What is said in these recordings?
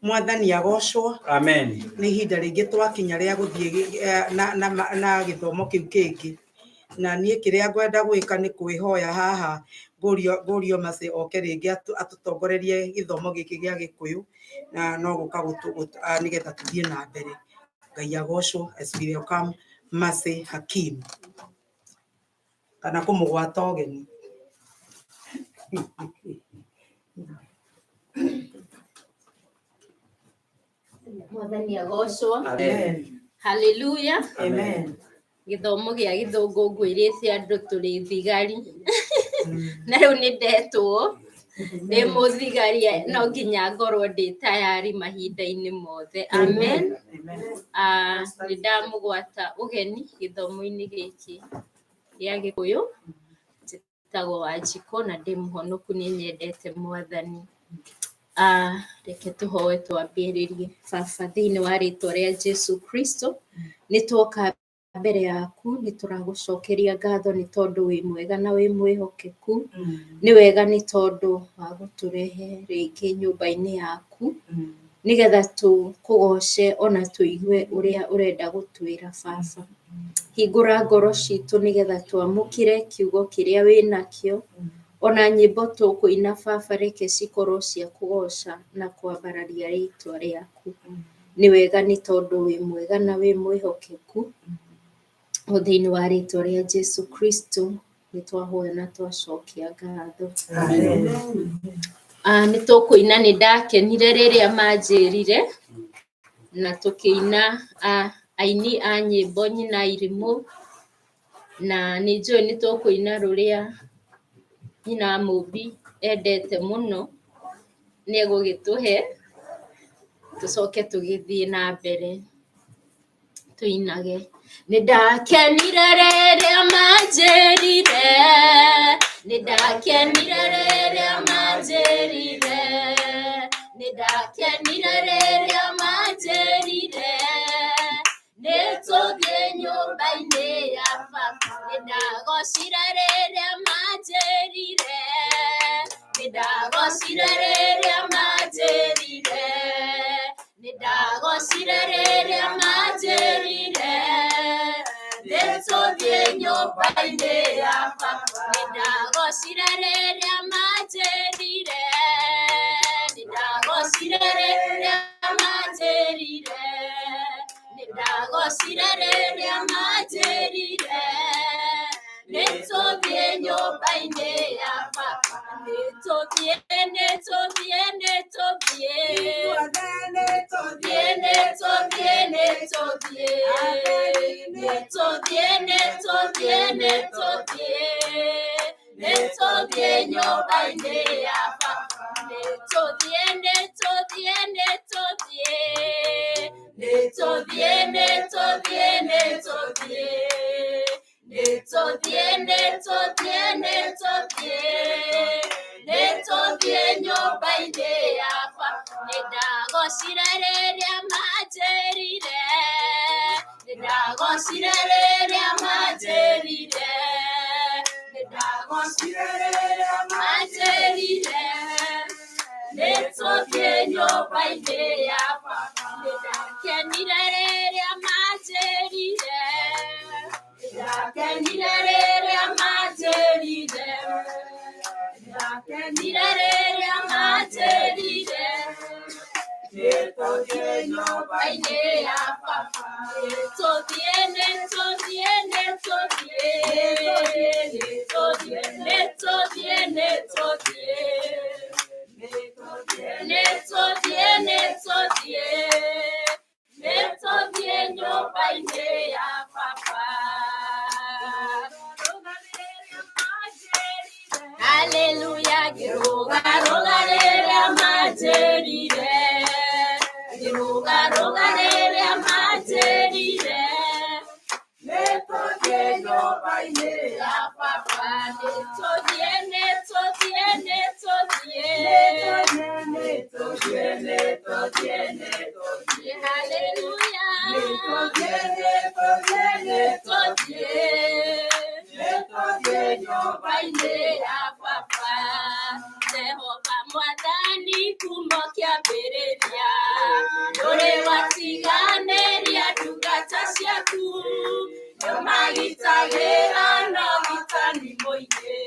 Mwathani agocwo. Amen. Nĩ ihinda rĩngĩ twakinya rĩa gũthiĩ na gĩthomo kĩu kĩngĩ, na niĩ kĩrĩa ngwenda gwĩka nĩ kwĩhoya haha ngũrio Mercy oke rĩngĩ atũtongorerie gĩthomo gĩkĩ gĩa Gĩkũyũ, na no gũka nĩgetha tũthiĩ na mbere. Ngai agocwo as we welcome Mercy Hakim kana kũmũgwata ũgeni. Mwathani agocwo. Amen. Haleluya. Amen. Gĩthomo gĩa gĩthũngũ ngwĩrĩte andũ tũrĩ thigari, na rĩu nĩ ndetwo ndĩ mũthigari, no nginya ngorwo ndĩ tayari mahinda-inĩ mothe. Amen. Amen. Nĩ ndamũgwata ũgeni gĩthomo-inĩ gĩkĩ gĩa Gĩkũyũ. Njĩtagwo Wanjikũ na ndĩ mũhonoku, nĩ nyendete Mwathani. Reke tũhoe twambĩrĩrie. Baba, thĩinĩ wa rĩtwa rĩa Jesu Kristo, nĩ twoka mbere yaku, nĩ tũragũcokeria ngatho nĩ tondũ wĩ mwega na wĩ mwĩhokeku. Nĩ wega nĩ tondũ wa gũtũrehe rĩngĩ nyũmba-inĩ yaku, nĩgetha tũkũgoce ona tũigue ũrĩa ũrenda gũtwĩra. Baba, hingũra ngoro citũ nĩgetha twamũkĩre kiugo kĩrĩa wĩ nakĩo, ona nyĩmbo tũkũina. Baba, reke cikorwo cia kũgoca na kwambararia rĩtwa rĩaku. Nĩ wega nĩ tondũ wĩ mwega na wĩ mwĩhokeku. O thĩinĩ wa rĩtwa rĩa Jesu Kristo nĩ twahoya na twacokia ngatho. Amen. Nĩ tũkũina "Nĩ ndakenire rĩrĩa manjĩrire", na tũkĩina aini a nyĩmbo Nyina Irimũ, na nĩ njũĩ nĩ tũkũina rũrĩa nyina Mũmbi endete mũno, nĩ egũgĩtũhe tũcoke tũgĩthiĩ na mbere tũinage. Nĩ ndakenire rĩrĩa manjĩrire, nĩ ndakenire rĩrĩa manjĩrire, nĩ ndakenire rĩrĩa manjĩrire nĩ tũthiĩ nyũmba-inĩ ya baba. Nĩ ndagocire rĩrĩa manjĩrire, nĩ ndagocire rĩrĩa manjĩrire, nĩ ndagocire rĩrĩa manjĩrire nĩ tũthiĩ nyũmba-inĩ ya baba. Nĩ ndagocire rĩrĩa manjĩrire, nĩ ndagocire rĩrĩa manjĩrire, nĩ ndagocire rĩrĩa manjĩrire nĩ tũthiĩ nyũmba-inĩ ya baba. Nĩ tũthiĩ, nĩ tũthiĩ, nĩ tũthiĩ, tũthiĩ, nĩ tũthiĩ, nĩ tũthiĩ, nĩ tũthiĩ, nĩ tũthiĩ, nĩ tũthiĩ, nĩ tũthiĩ nyũmba-inĩ ya baba. Nĩ tũthiĩ, nĩ tũthiĩ, nĩ tũthiĩ, nĩ tũthiĩ, nĩ tũthiĩ, nĩ tũthiĩ, nĩ tũthiĩ, nĩ tũthiĩ, nĩ tũthiĩ, nĩ tũthiĩ nyũmba-inĩ ya baba. Nĩ ndagocire rĩrĩa manjĩrire, nĩ ndagocire rĩrĩa manjĩrire, nĩ ndagocire rĩrĩa manjĩrire nĩ tũthiĩ nyũmba-inĩ ya baba. Nĩ ndakenire rĩrĩa manjĩrire, nĩ ndakenire rĩrĩa manjĩrire, nĩ ndakenire rĩrĩa manjĩrire nĩ tũthiĩ nyũmba-inĩ ya baba. Nĩ tũthiĩ, nĩ tũthiĩ, nĩ tũthiĩ, nĩ tũthiĩ, nĩ tũthiĩ, nĩ tũthiĩ, nĩ tũthiĩ, nĩ tũthiĩ, nĩ tũthiĩ nyũmba-inĩ ya baba. Haleluya, ngĩrũgarũga rĩrĩa manjĩrire, ngĩrũgarũga rĩrĩa manjĩrire nĩ tũthiĩ nyũmba-inĩ ya baba. Nĩ tũthiĩ, nĩ tũthiĩ, nĩ tũthiĩ, nĩ tũthiĩ, nĩ tũthiĩ, nĩ tũthiĩ, haleluya, nĩ tũthiĩ, nĩ tũthiĩ, nĩ tũthiĩ, nĩ tũthiĩ nyũmba-inĩ ya baba. Jehova Mwathani. Mwathani kuma kĩambĩrĩria ndũrĩ watiganĩria ndungata ciaku nĩũmagitagĩra na ũgitani mũingĩ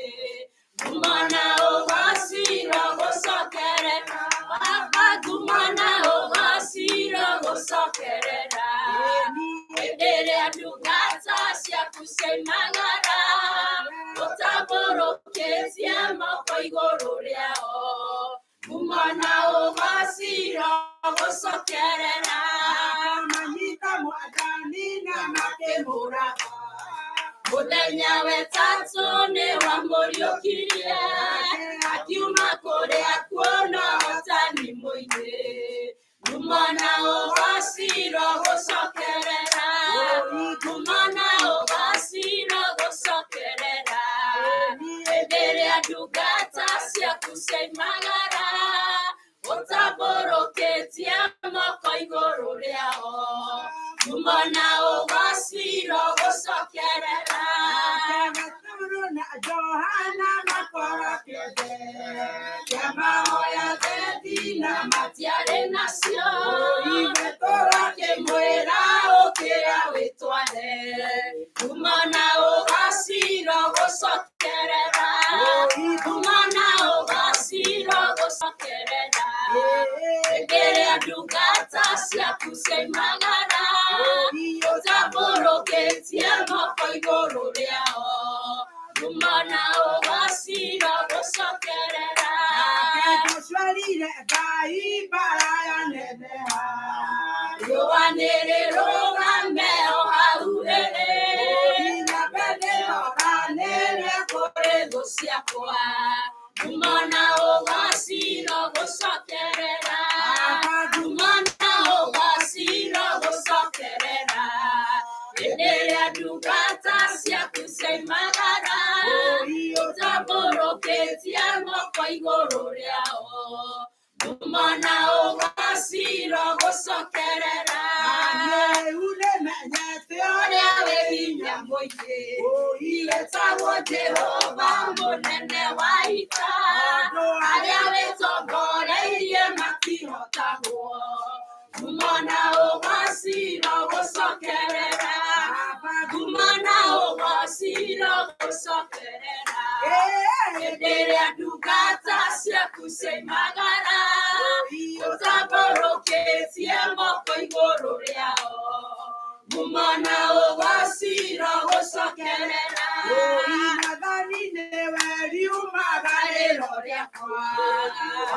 ngumo na ũgoci rũgũcokerera Baba ngumo na ũgoci rũgũcokerera hĩndĩ ĩrĩa ndungata ciaku ciaimagara ũtambũrũkĩtie moko igũrũ rĩao ngumo na ũgoci rũgũcokerera Manyita mwathani na makĩmũraga mũthenya wetatũ nĩ wamũriũkirie akiuma kũrĩa kuona ũhotani mũingĩ ngumo na ũgoci rũgũcokerera ngumo na ũgoci rũgũcokerera hĩndĩ ĩrĩa ndungata ciaku ciaimagara ũtambũrũkĩtie moko igũrũ rĩao ngumo na ũgoci rũgũcokerera Petero na Johana makora kĩonje kĩa mahoya thendi na matiarĩ nacio Petero akĩmwĩra ũkĩra wĩtware ngumo na ũgoci rũgũcokerera ngumo na ũgoci rũgũcokerera hĩndĩ ĩrĩa ndungata ciaku ciaimagara ũtambũrũkĩtie moko igũrũ rĩao ngumo na ũgoci rũgũcokerera Joshua erire Ngai mbara yaneneha riũa nĩrĩrũgame o hau rĩrĩ na mbere kũrĩ thũ ciakwa ngumo na ũgoci rũgũcokerera ngumo na ũgoci rũgũcokerera hĩndĩ ĩrĩa ndungata ciaku ciaimagara ũtambũrũkĩtie moko igũrũ rĩao ngumo na ũgoci rũgũcokerera Rĩu nĩmenyete ũrĩa wĩ hinya mũingĩ wĩtagwo Jehova mũnene wa ita arĩa wĩtongoreirie matihotagwo ngumo na ũgoci rũgũcokerera ngumo na ũgoci rũgũcokerera hĩndĩ ĩrĩa ndungata ciaku ciaimagara ũtambũrũkĩtie moko igũrũ rĩao ngumo na ũgoci rũgũcokerera Mwathani nĩwe riumaga rĩro rĩakwa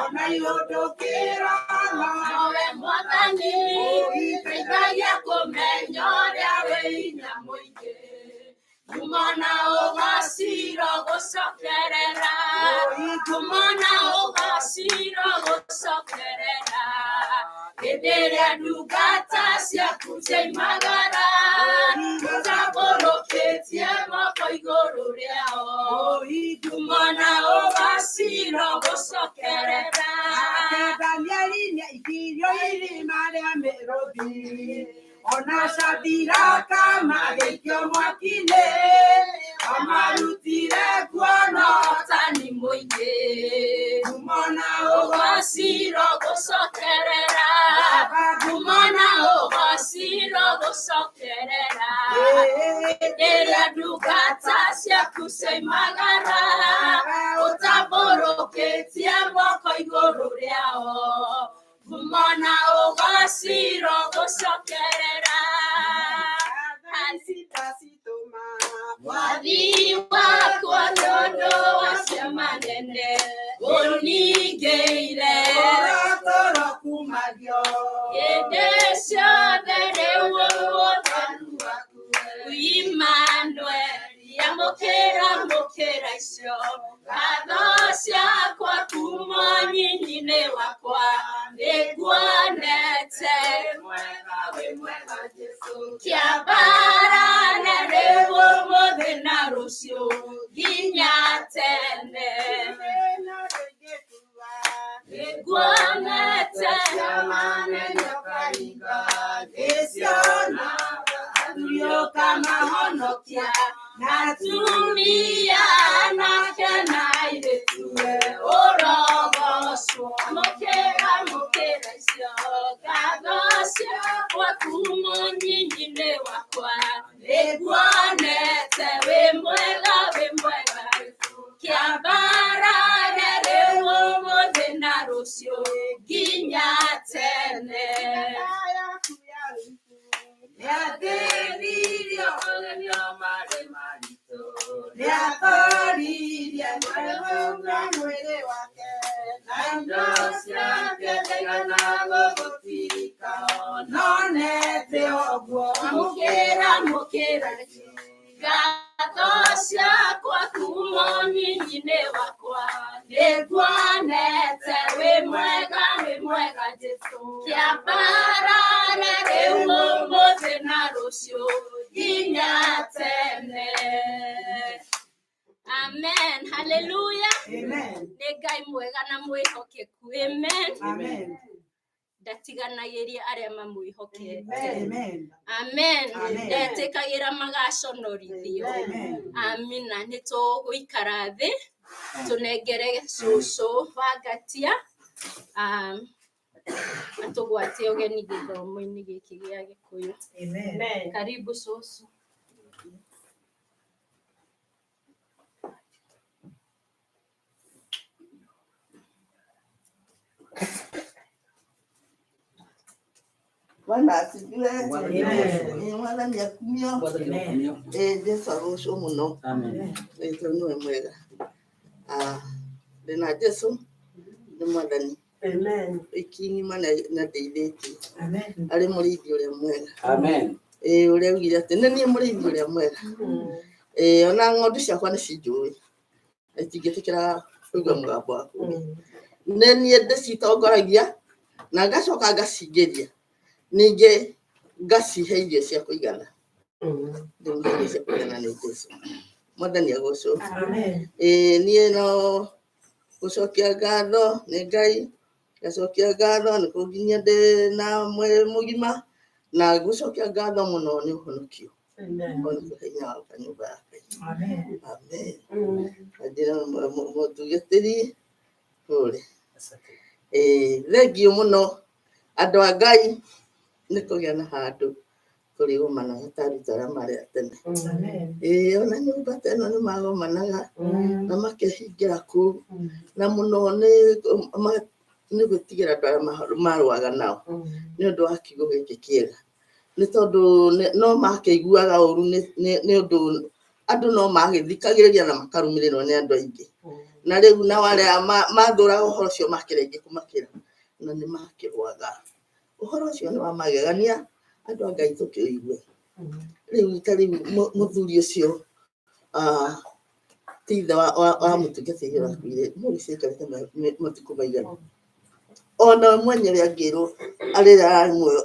ona ihũndũkĩra nowe mwathani teithagia kũmenya ũrĩa wĩ hinya mũingĩ ngumo na ũgoci rũgũcokerera ngumo na ũgoci rũgũcokerera hĩndĩ ĩrĩa ndungata ciaku ciaimagara ũtambũrũkĩtie moko igũrũ rĩao ngumo na ũgoci rũgũcokerera Danieli nĩaikirio irima rĩa mĩrũthi ona Shadiraka magĩikio mwaki-inĩ amarutire kuo na ũhotani mũingĩ ngumo na ũgoci rũgũcokerera ngumo na ũgoci rũgũcokerera hĩndĩ ĩrĩa ndungata ciaku ciaimagara ũtambũrũkĩtie moko igũrũ rĩao ngumo na ũgoci rũgũcokerera Mwathi wakwa tondũ wa ciama nene ũningĩire Ũratũra kumagio hĩndĩ ciothe rĩu ũtheru waku Emmanuel amũkĩra mũkĩra icio ngatho ciakwa kuma nyinyi-inĩ wakwa nĩnguonete kĩambarane rĩu ũmũthĩ na rũciũ nginya tene nĩnguonete Ngĩciona athuri ũkamahonokia na atumia anake na airĩtu ũrogocwo. ciake ndaigana gũgũtirika nonete ũguo Amũkĩra amũkĩra ngatho ciakwa kuma ũnyinyi-inĩ wakwa nĩnguonete wĩ mwega Jesũ kĩambarare rĩu ũmũthĩ na rũciũ nginya tene. Amen. Hallelujah. Amen. Nĩ Ngai mwega na mwĩhokeku. Amen. Amen. Ndatiganagĩria arĩa mamwĩhokete. Amen. Amen. Amen. Ndetĩkagĩra magaconorithio. Amen. Amina. Nĩ tũgũikara thĩ tũnengere cũcũ wa ngatia atũgwatie ũgeni gĩthomo-inĩ gĩkĩ gĩa Gĩkũyũ. Amen. Karibu cũcũ. Bwana asifiwe. Amen. Mwathani akumio. Amen. Jesu agocwo muno. Amen. Tondũ nĩwe mwega. Ndĩna Jesu nĩ mwathani. Amen. Wiki ng'ima na ndeithĩtie. Amen. Arĩ mũrĩithi ũrĩa mwega. Amen. Ũrĩa augire atĩ nĩ niĩ mũrĩithi ũrĩa mwega. Ona ng'ondu ciakwa nĩ cinjũĩ. Na itingĩtĩkĩra kũigua mũgambo waku. Nĩ niĩ ndĩcitongoragia na ngacoka ngacingĩria. Ningĩ ngacihe irio cia kũigana. Ndĩmũhe irio cia kũigana nĩ Jesu. Mwathani agocwo. Amen. Niĩ no gũcokia ngatho nĩ Ngai, ngacokia ngatho nĩ kũnginyia ndĩ na mwĩrĩ mũgima, na gũcokia ngatho mũno nĩ ũhonokio. Ona hinya wa gũka nyũmba ya Ngai. Amen. Amen. Na njĩra mũtungatĩri kũrĩ. Thengiũ mũno andũ a Ngai nĩ kũgĩa na handũ tũrĩgomanaga ta arutwo arĩa marĩ a tene. Amen. Ona nyũmba ta ĩno nĩ magomanaga na makehingĩra kũu na mũno nĩ gwĩtigĩra andũ arĩa marũaga nao nĩ ũndũ wa kiugo gĩkĩ kĩega nĩ tondũ no makĩiguaga ũru nĩ ũndũ andũ no magĩthikagĩrĩria na makarũmĩrĩrwo nĩ andũ aingĩ na rĩu nao arĩa mathũraga ũhoro ũcio makĩra aingĩ kũmakĩra na nĩ makĩrũaga ũhoro ũcio nĩ wa magegania andũ a Ngai tũkĩũigue rĩu ta rĩu mũthuri ũcio ti ithe wa mũtungatĩri ũrakuire mũrĩci aikarĩte matukũ maigana ona we mwenyewe angĩrwo arĩrĩa ararĩ muoyo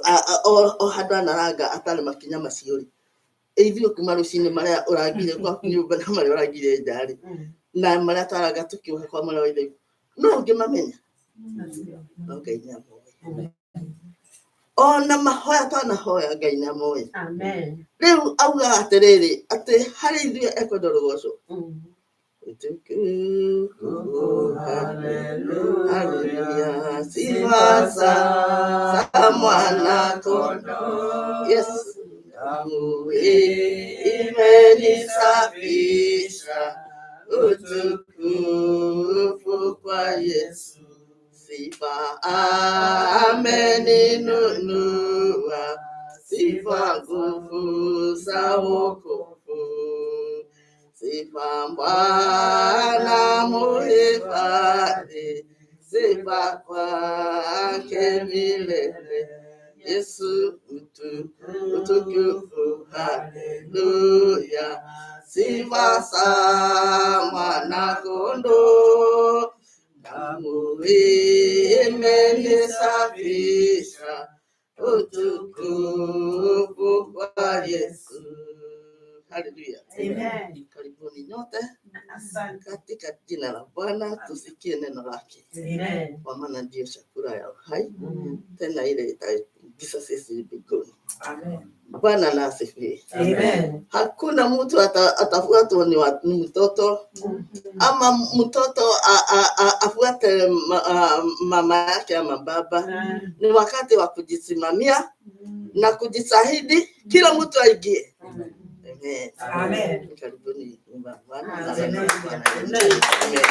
o handũ anaranga atarĩ makinya macio rĩ ithuĩ kuma rũcinĩ marĩa ũrangire gwaku nyũmba na marĩa ũrangire nja rĩ na marĩa twaranga tũkĩũka kwa mwana wa ithe witũ no ũngĩmamenya no Ngai nĩamoĩ ona mahoya twanahoya Ngai nĩamoĩ Amen. rĩu augaga atĩrĩrĩ atĩ harĩ ithuĩ ekwenda rũgoco utukufu haleluya sifa za mwana kondoo yes damu imenisafisha utukufu kwa Yesu sifa ameninunua sifa nguvu za wokovu sifa Bwana muhifadhi sifa kwake milele Yesu utukufu haleluya sifa za mwana kondoo damu imenisafisha utukufu kwa Yesu. Haleluya. Amen. Karibuni nyote Asante. katika jina la Bwana tusikie neno lake. Amen. Kwa maana ndiyo chakula ya uhai tena ile itaingiza sisi mbinguni. Amen. Bwana na asifiwe. Amen. Hakuna mtu atafuatwa ni mtoto ama mtoto afuate mama yake ama baba. Ni wakati wa kujisimamia na kujitahidi, kila mtu aingie. Amen. Amen. Karibuni nyumba ya Bwana. Amen. Bwana Yesu. Amen.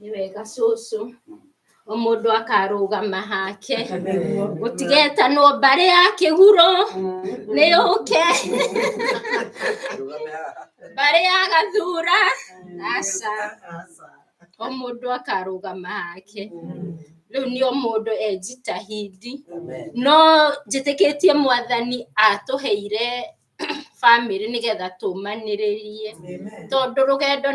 Nĩ wega cũcũ o mũndũ akarũgama hake gũtigetanwo mbarĩ ya kĩguro nĩ yũke. Mbarĩ ya gathura aca, o mũndũ akarũgama hake. Rĩu nĩ o mũndũ ejitahidi, no njĩtĩkĩtie mwathani atũheire bamĩrĩ nĩgetha tũmanĩrĩrie, tondũ rũgendo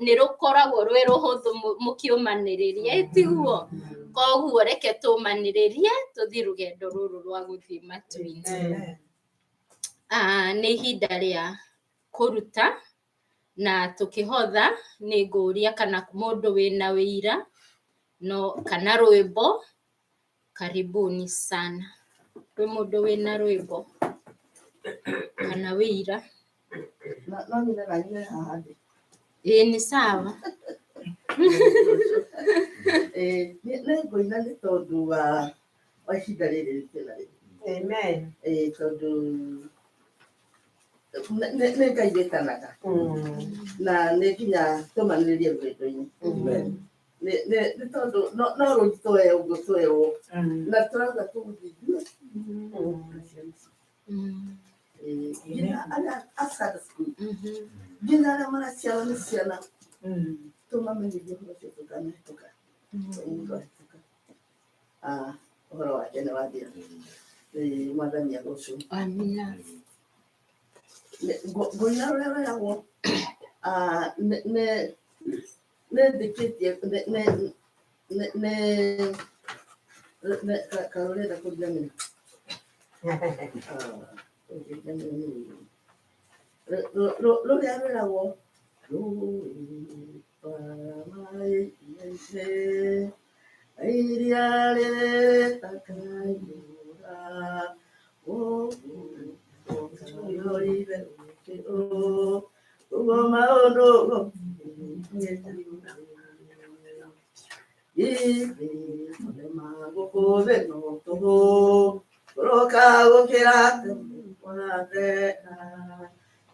nĩ rũkoragwo rwĩ rũhũthũ mũkĩũmanĩrĩria, tiguo? Koguo reke tũmanĩrĩrie tũthiĩ rũgendo rũrũ rwa gũthiĩ matu-inĩ. Nĩ ihinda rĩa kũruta na tũkĩhotha nĩ ngũria kana mũndũ wĩna wĩira no kana rwĩmbo, karibuni sana. Kwĩ mũndũ wĩna rwĩmbo kana wĩira? No nyine na nyine haha ndĩ. Ĩĩ nĩ sawa. Nĩ ngũina nĩ tondũ wa ihinda rĩrĩ rĩtĩna rĩrĩ. Amen. Tondũ nĩ Ngai wĩtanaga na nĩ nginya tũmanĩrĩrie rũgendo-inĩ. Nĩ tondũ no rũi tũe ũguo twerwo na tũrauga tũgũthiĩ ithuĩ na ciana citũ. Nginya arĩa a Sunday school, nginya arĩa maraciarwo nĩ ciana, tũmamenyithie ũhoro ũcio tũtanahĩtũka. Mũndũ ahĩtũka, ũhoro wake nĩ wathira. Mwathani agocwo. Amina. Ngũina rũrĩa rwĩragwo nĩ ndĩkĩtie nĩ karũrenda kũriganĩra. Rũrĩa rwĩragwo rũĩ rwa maĩ iria-inĩ, iria rĩtakaiyũra, ũyũrire ũkĩrũ, ũguo maũndũ ithe mũthema gũkũ thĩ no tũhũ, kũroka gũkĩra tene gwathera,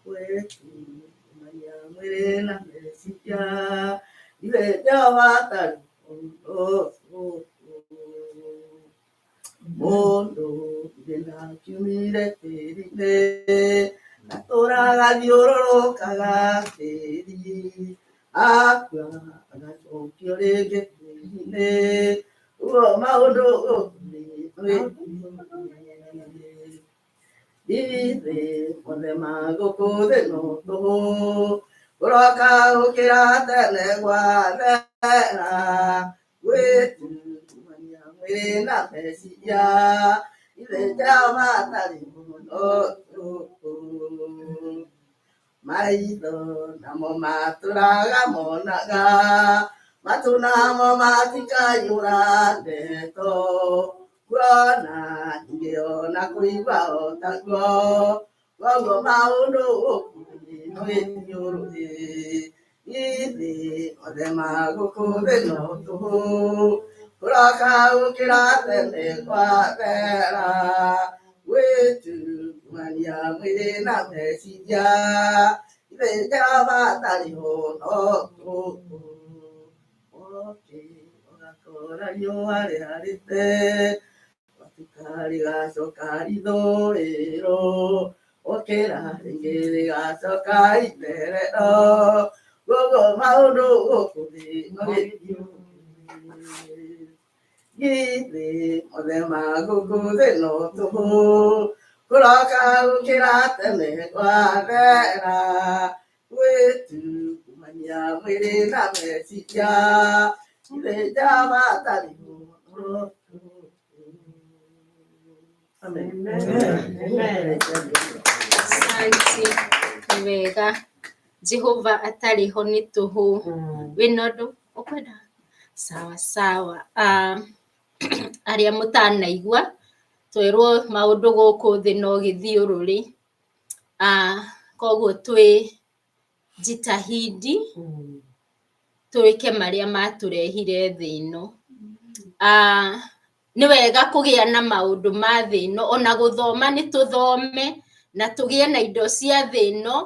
gwĩtumania mwĩrĩ na meciria, ithe Jehova atarĩ mũndũ ithe ndakiumire tĩri-inĩ, atũraga thiũrũrũkaga tĩri, akua agacokio rĩngĩ tĩri-inĩ, ũguo maũndũ ithe mothe ma gũkũ thĩ no tũhũ, kũroka gũkĩra tene gwathera, gwĩtumania mwĩrĩ na meciria, ithe Jehova atarĩ mũno maitho namo matũraga monaga, matũ namo matikaiyũra ndeto, kuona ningĩ ona kũigua o taguo, koguo maũndũ gũkũ thĩ no gĩthiũrũrĩ, ithe mothe ma gũkũ thĩ no tũhũ, kũroka gũkĩra tene gwathera, gwĩtumania mwĩrĩ na meciria, ithe Jehova atarĩ ho no tũhũ, ũkĩ ũgakora riũa rĩarĩte, gwatuka rĩgacoka ithũĩro, ũkĩra rĩngĩ rĩgacoka itherero, koguo maũndũ gũkũ thĩ no gĩthiũrũrĩ, ithe mothe ma gũkũ thĩ no tũhũ, kũroka gũkĩra tene gwathera, gwĩtumania mwĩrĩ na meciria, ithe Jehova atarĩ ho no tũhũ. Amen. Amen. Asante. Nĩ wega Jehova atarĩ ho nĩ tũhũ. Wĩna ũndũ ũkwenda? Sawa sawa. Arĩa mũtanaigua twerwo maũndũ gũkũ thĩ no gĩthiũrũrĩ. Koguo twĩ jitahidi twĩke marĩa matũrehire thĩ ĩno. Nĩ wega kũgĩa na maũndũ ma thĩ ĩno, ona gũthoma nĩ tũthome na tũgĩe na indo cia thĩ ĩno,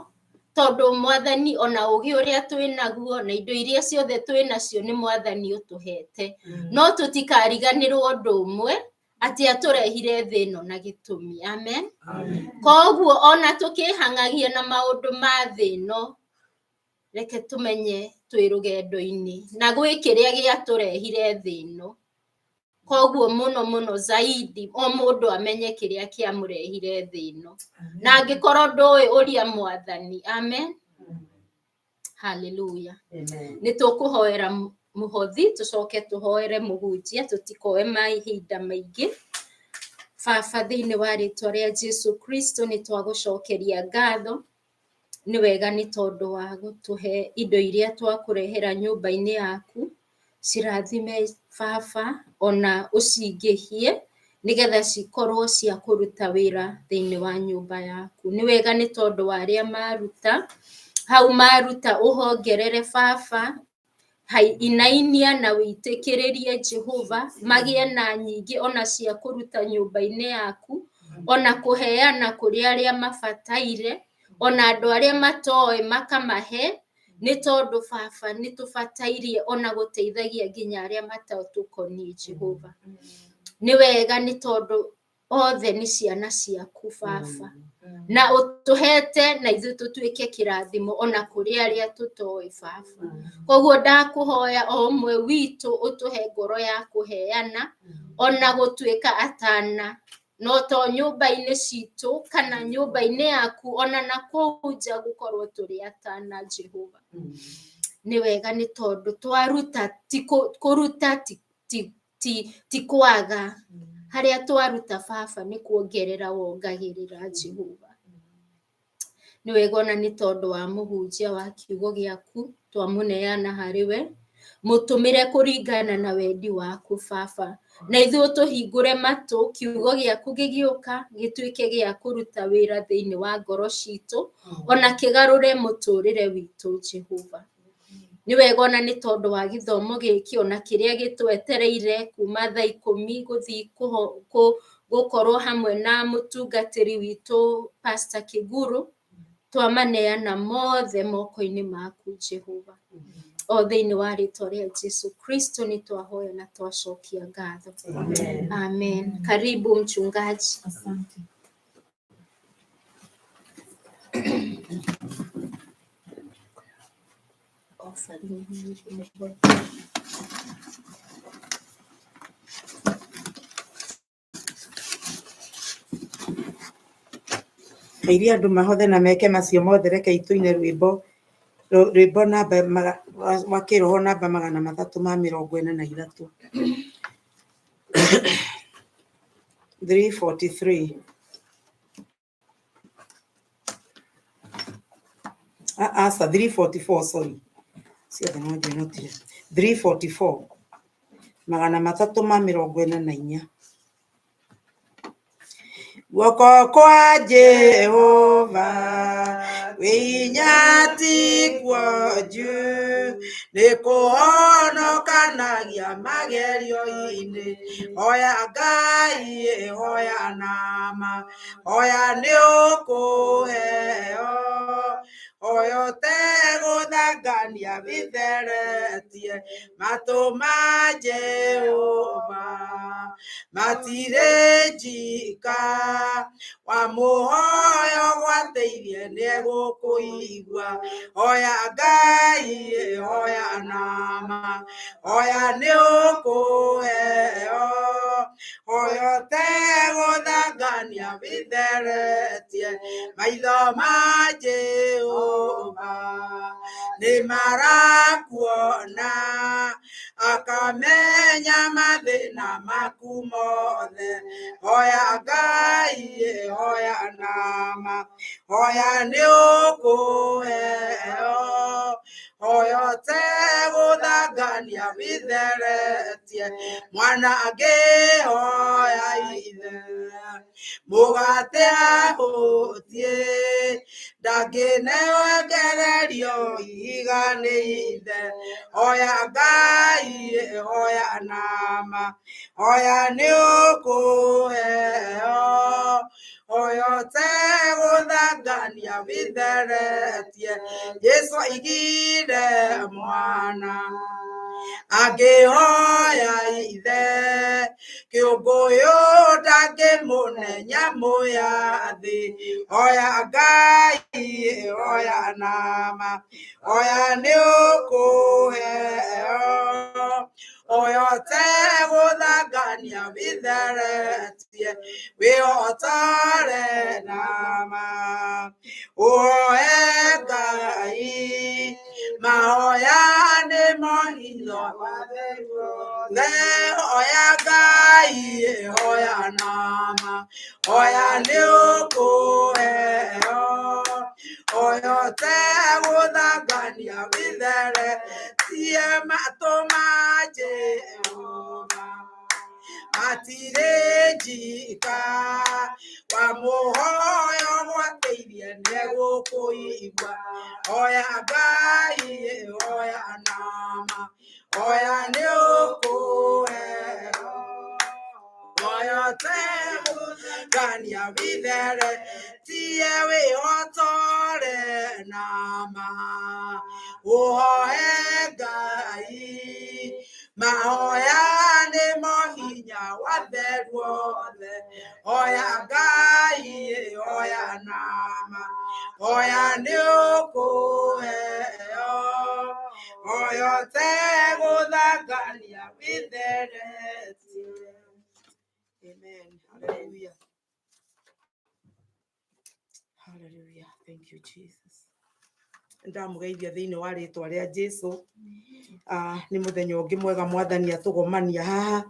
tondũ mwathani ona ũgĩ ũrĩa twĩ naguo na indo iria ciothe twĩ nacio nĩ mwathani ũtũhete. No tũtikariganĩrwo ũndũ ũmwe, atĩ atũrehire thĩ ĩno na gĩtũmi. Amen. Koguo ona tũkĩhang'agia na maũndũ ma thĩ ĩno, Reke tũmenye twĩ rũgendo-inĩ na gwĩ kĩrĩa gĩatũrehire thĩ ĩno. Koguo mũno mũno zaidi o mũndũ amenye kĩrĩa kĩamũrehire thĩ ĩno, na angĩkorwo ndũĩ ũria Mwathani. Amen, haleluya. Nĩ tũkũhoera mũhothi, tũcoke tũhoere mũhunjia, tũtikoe mahinda maingĩ. Baba, thĩinĩ wa rĩtwa rĩa Jesu Kristo, nĩ twagũcokeria ngatho. Nĩ wega nĩ tondũ wa gũtũhe indo iria twakũrehera nyũmba-inĩ yaku. Cirathime Baba, ona ũcingĩhie nĩgetha cikorwo cia kũruta wĩra thĩinĩ wa nyũmba yaku. Nĩ wega nĩ tondũ wa arĩa maruta hau, maruta ũhongerere Baba, hai inainia na wĩitĩkĩrĩrie Jehova magĩe na nyingĩ ona cia kũruta nyũmba-inĩ yaku, ona kũheana kũrĩ arĩa mabataire, ona andũ arĩa matoĩ makamahe, nĩ tondũ Baba nĩ tũbatairie ona gũteithagia nginya arĩa matatũkoniĩ Jehova. Nĩ wega nĩ tondũ othe nĩ ciana ciaku Baba, na ũtũhete na ithuĩ tũtuĩke kĩrathimo ona kũrĩ arĩa tũtoĩ Baba. Koguo ndakũhoya o ũmwe witũ ũtũhe ngoro ya kũheana ona gũtuĩka atana, no to nyũmba-inĩ citũ kana nyũmba-inĩ yaku, ona na kũu nja gũkorwo tũrĩ atana Jehova. Nĩ wega nĩ tondũ twaruta ti kũruta ti kwaga, harĩa twaruta Baba nĩ kuongerera wongagĩrĩra Jehova. Nĩ wega ona nĩ tondũ wa mũhunjia wa kiugo gĩaku, twamũneana harĩ we, mũtũmĩre kũringana na wendi waku Baba, na ithuĩ tũhingũre matũ kiugo gĩaku gĩgĩũka gĩtuĩke gĩa kũruta wĩra thĩinĩ wa ngoro citũ, ona kĩgarũre mũtũrĩre witũ Jehova. Nĩ wega ona nĩ tondũ wa gĩthomo gĩkĩ ona kĩrĩa gĩtwetereire kuma thaa 10 gũthiĩ gũkorwo hamwe na mũtungatĩri witũ Pastor Kiguru, twamaneana mothe moko-inĩ maku Jehova. O thĩinĩ wa rĩtwa rĩa Jesu Kristo nĩ twahoya na twacokia ngatho. Amen. Amen. Karibu mchungaji. Asante. Kairia andũ mahothe na meke macio mothe, reke itũine rwĩmbo rwĩmbo namba wa kĩroho namba 343, 343. Aca, 344, sorry, ciothe no njinotire. 344, 344. Guoko kwa Jehova wĩ hinya ti kuo juu, nĩ kũhonokanagia magerio-inĩ. Hoya Ngai, hoya nama, hoya nĩ ũkũheo, hoya ũtegũthangania wĩtheretie. Matũ ma Jehova matirĩ njika, wamũhoya ũgwatĩirie nĩegũkũigua. Hoya Ngai, hoya nama, hoya nĩ ũkũheo, hoya ũtegũthangania wĩtheretie. Maitho ma Jehova nĩ marakuona, akamenya mathĩna maku mothe. Hoya Ngai, hoya nama, hoya nĩ ũkũheo, hoya ũtegũthangania wĩtheretie. Mwana angĩhoya ithe mũgate ahũtie, ndangĩneo ngererio ihiga nĩ ithe. Hoya Ngai, hoya nama, hoya nĩ ũkũheo, hoya ũtegũthangania wĩtheretie. Jesu aigire mwana Angĩhoya ithe kĩũngũyũ ndangĩmũne nyamũ ya thĩ. Hoya Ngai, hoya nama, hoya nĩ ũkũheo. Hoya ũtegũthangania wĩtheretie, wĩhotore nama. Ũhoe Ngai, mahoya nĩmo hinya Ne hoya Ngai, hoya nama, hoya nĩ ũkũheo. Hoya ũtegũthangania wĩtheretie matũ ma Jehova. Matirĩ njika, wamũhoya ũgwatĩirie nĩegũkũigua. Hoya Ngai, hoya nama, hoya nĩ ũkũheo. Hoya ũtegũthangania wĩtheretie wĩhotore nama. Ũhoe Ngai, mahoya nĩmo hinya wa theru othe. Hoya Ngai, hoya nama, hoya nĩ ũkũheo. Hoya ũtegũthangania wĩtheretie. Amen. Hallelujah. Hallelujah. Thank you, Jesus. Ndamũgeithia thĩinĩ wa rĩtwa rĩa Jesu. Nĩ mũthenya ũngĩ mwega mwathani atũgomania haha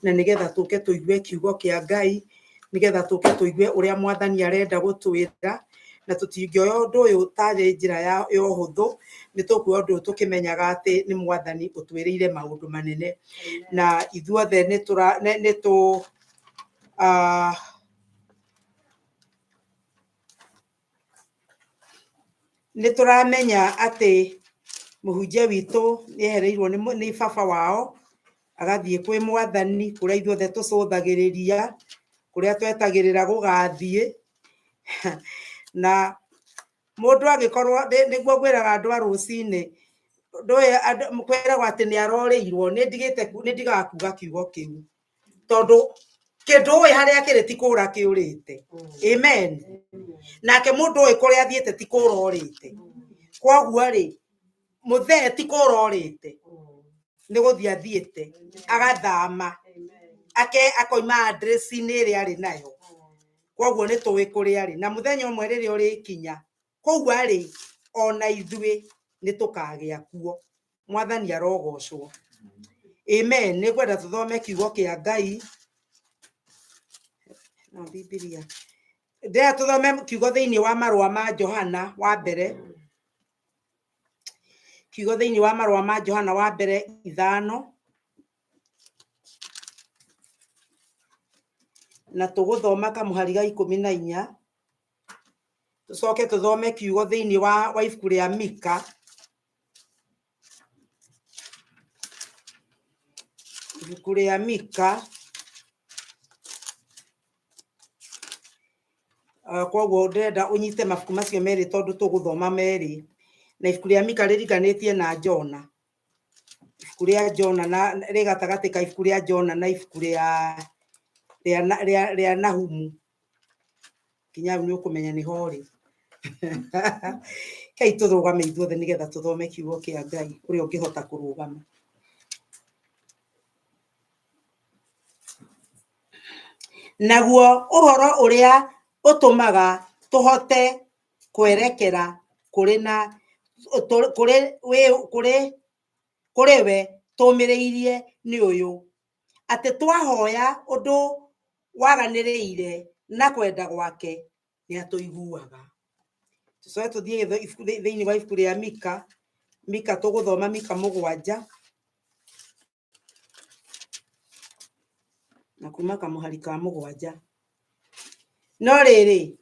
na nĩgetha tũke tũigue kiugo kĩa Ngai, nĩgetha tũke tũigue ũrĩa mwathani arenda gũtwĩra, na tũtingĩoya ũndũ ũyũ tarĩ njĩra ya ũhũthũ, nĩ tũkuoya ũndũ ũyũ tũkĩmenyaga atĩ nĩ mwathani ũtwĩrĩire maũndũ manene, na ithuothe nĩ tũra nĩ tũ nĩ tũramenya atĩ mũhunjia witũ nĩ ehereirwo nĩ baba wao agathiĩ kwĩ mwathani kũrĩa ithuothe tũcũthagĩrĩria, kũrĩa twetagĩrĩra gũgathiĩ. Na mũndũ angĩkorwo nĩguo ngwĩraga andũ a rũcinĩ, ndũĩ kwĩragwo atĩ nĩ arorĩirwo, nĩ ndigĩte nĩ ndigaga kuga kiugo kĩu, tondũ kĩndũ ũĩ harĩa kĩrĩ ti kũra kĩũrĩte. Amen. Nake mũndũ ũĩ kũrĩa athiĩte ti kũra orĩte. Koguo rĩ, mũthee ti kũra orĩte, nĩ gũthiĩ athiĩte agathama, ake akoima address-inĩ ĩrĩa arĩ nayo. Koguo nĩ tũĩ kũrĩa arĩ, na mũthenya ũmwe rĩrĩa ũrĩkinya kũu arĩ, ona ithuĩ nĩ tũkagĩa kuo. Mwathani arogocwo. Amen. Nĩ ngwenda tũthome kiugo kĩa Ngai na Bibilia. Ndĩrenda tũthome kiugo thĩinĩ wa marũa ma Johana wa mbere, kiugo thĩinĩ wa marũa ma Johana wa mbere 5, na tũgũthoma kamũhari ga 14, tũcoke tũthome kiugo thĩinĩ wa ibuku rĩa Mika, ibuku rĩa Mika. Koguo ndĩrenda ũnyite mabuku macio merĩ tondũ tũgũthoma merĩ, na ibuku rĩa Mika rĩringanĩtie na Jona. Ibuku rĩa Jona na rĩ gatagatĩ ka ibuku rĩa Jona na ibuku rĩa Nahumu. Kinya hau nĩ ũkũmenya nĩho ũrĩ. Kei tũrũgame ithuothe nĩgetha tũthome kiugo kĩa Ngai ũrĩa ũngĩhota kũrũgama. Naguo ũhoro ũrĩa ũtũmaga tũhote kwerekera kũrĩ na kũrĩ kũrĩ kũrĩ we tũmĩrĩirie nĩ ũyũ, atĩ twahoya ũndũ waganĩrĩire na kwenda gwake nĩ atũiguaga. Tũcoke tũthiĩ thĩinĩ wa ibuku rĩa Mika, Mika tũgũthoma Mika 7 na kuma kamũhari ka 7. No rĩrĩ,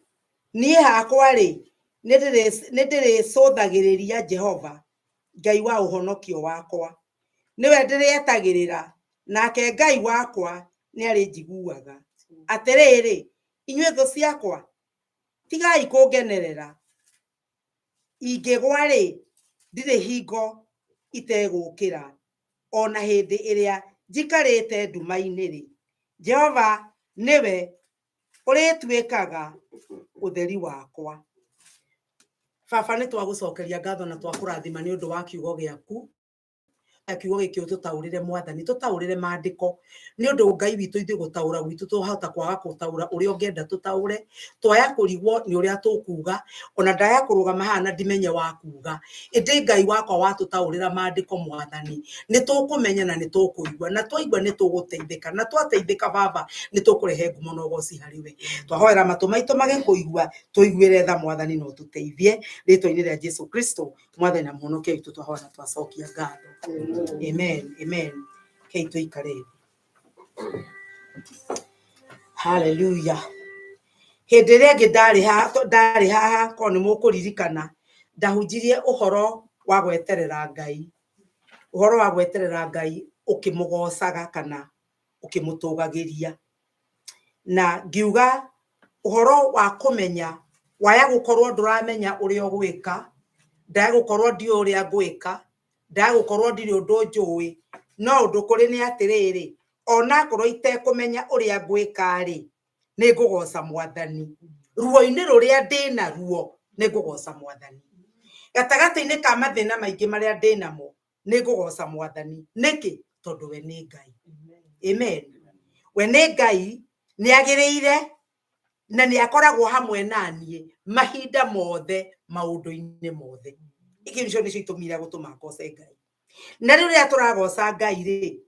niĩ hakwa rĩ, nĩ ndĩrĩcũthagĩrĩria Jehova, Ngai wa ũhonokio wakwa, nĩwe ndĩrĩetagĩrĩra, nake Ngai wakwa nĩ arĩnjiguaga. Atĩrĩrĩ, inyuĩ thũ ciakwa, tigai kũngenerera, ingĩgwa rĩ, ndirĩ hingo itegũũkĩra, Ona hĩndĩ ĩrĩa njikarĩte nduma-inĩ rĩ, Jehova nĩwe ũrĩtuĩkaga ũtheri wakwa. Baba, nĩ twagũcokeria ngatho na twakũrathima nĩ ũndũ wa kiugo gĩaku. Kiugo gĩkĩ ũtũtaũrĩre Mwathani, tũtaũrĩre maandĩko, nĩ ũndũ Ngai witũ ithuĩ gũtaũra gwitũ twahota kwaga gũtaũra ũrĩa ũngĩenda tũtaũre, twaya kũrigwo nĩ ũrĩa tũkuga, ona ndaya kũrũgama haha na ndimenye wa kuga. Ĩndĩ Ngai wakwa watũtaũrĩra maandĩko Mwathani, nĩ tũkũmenya na nĩ tũkũigua, na twaigua nĩ tũgũteithĩka, na twateithĩka Baba nĩ tũkũrehe ngumo na ũgoci harĩ we. Twahoera matũ maitũ magĩkũigua, tũiguĩre tha Mwathani na ũtũteithie, rĩtwa-inĩ rĩa Jesu Kristo Mwathani na mũhonokia witũ twahoya na twacokia ngatho. Amen, amen. Kei tũikare thĩ. Hallelujah. Hĩndĩ ĩrĩa ĩngĩ ndarĩ haha korwo nĩ mũkũririkana, ndahunjirie ũhoro wa gweterera Ngai. Ũhoro wa gweterera Ngai ũkĩmũgocaga kana ũkĩmũtũgagĩria. Na ngiuga ũhoro wa kũmenya waya gũkorwo ndũramenya ũrĩa ũgwĩka, ndaya gũkorwo ndiũĩ ũrĩa ngwĩka, ndaya gũkorwo ndirĩ ũndũ njũĩ, no ũndũ kũrĩ nĩ atĩrĩrĩ, onakorwo itekũmenya ũrĩa ngwĩka rĩ, nĩ ngũgoca Mwathani. Ruo-inĩ rũrĩa ndĩna ruo, nĩ ngũgoca Mwathani. Gatagatĩ-inĩ ka mathĩna maingĩ marĩa ndĩnamo, nĩ ngũgoca Mwathani. Nĩkĩ? Tondũ we nĩ Ngai. Amen. We nĩ Ngai, nĩ agĩrĩire na nĩ akoragwo hamwe na niĩ mahinda mothe, maũndũ-inĩ mothe. Icio nĩcio nĩcio itũmi iria gũtũma ngoce Ngai. Na rĩu rĩrĩa tũragoca Ngai rĩ,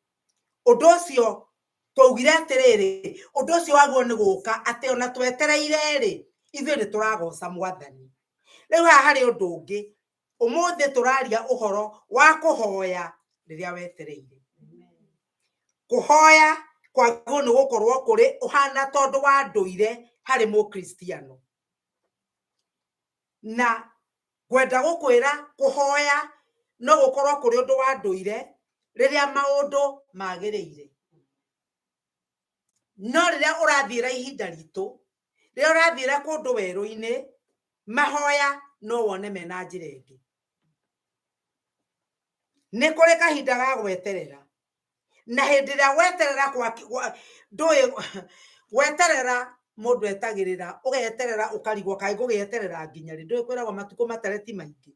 ũndũ ũcio twaugire atĩrĩrĩ, ũndũ ũcio waguo nĩ gũka atĩ ona twetereire rĩ, ithuĩ nĩ tũragoca Mwathani. Rĩu haha harĩ ũndũ ũngĩ, ũmũthĩ tũraria ũhoro wa kũhoya rĩrĩa wetereire. Kũhoya kwagĩrĩirwo nĩ gũkorwo kũrĩ ũhana tondũ wa ndũire harĩ mũkristiano. Na ngwenda gũkwĩra kũhoya no gũkorwo kũrĩ ũndũ wa ndũire rĩrĩa maũndũ magĩrĩire. No rĩrĩa ũrathiĩra ihinda ritũ, rĩrĩa ũrathiĩra kũndũ werũ-inĩ, mahoya no wone mena njĩra ĩngĩ. Nĩ kũrĩ kahinda ga gweterera. Na hĩndĩ ĩrĩa gweterera ndũĩ gweterera mũndũ etagĩrĩra, ũgeterera ũkarigwo kaĩ ngũgĩeterera nginya rĩ, ndũĩ kwĩragwo matukũ matare ti maingĩ.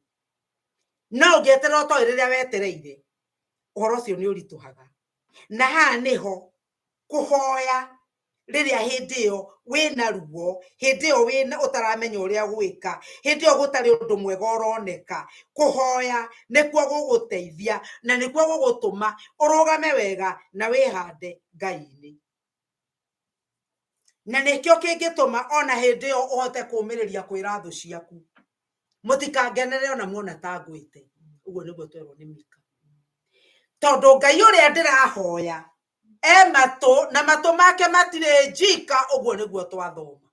No ũngĩeterera ũtoĩ rĩrĩa wetereire, ũhoro ũcio nĩ ũritũhaga. Na haha nĩho kũhoya rĩrĩa hĩndĩ ĩyo wĩna ruo, hĩndĩ ĩyo wĩna ũtaramenya ũrĩa gwĩka, hĩndĩ ĩyo gũtarĩ ũndũ mwega ũroneka, kũhoya nĩkuo gũgũteithia na nĩkuo gũgũtũma ũrũgame wega na wĩhande Ngai-inĩ. Na nĩkĩo kĩngĩtũma ona hĩndĩ ĩyo ũhote kũũmĩrĩria kwĩra thũ ciaku, mũtikangenere ona muona ta ngwĩte. Ũguo nĩguo twerwo nĩ Mika. Tondũ Ngai ũrĩa ndĩrahoya e matũ na matũ make matirĩ njika, ũguo nĩguo twathoma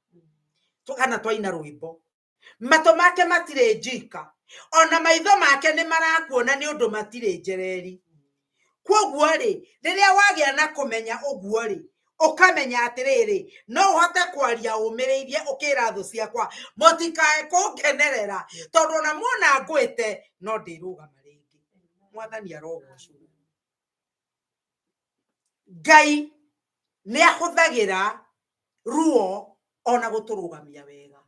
kana twaina rwĩmbo. Matũ make matirĩ njika, ona maitho make nĩ marakuona nĩ ũndũ matirĩ njereri. Kwoguo rĩ, rĩrĩa wagĩa na kũmenya ũguo rĩ, ũkamenya atĩrĩrĩ, no ũhote kwaria ũmĩrĩirie ũkĩra thũ ciakwa, mũtikae kũngenerera, tondũ ona muona ngwĩte no ndĩrũgama rĩngĩ. Mwathani arogocwo. Ngai nĩ ahũthagĩra ruo ona gũtũrũgamia wega.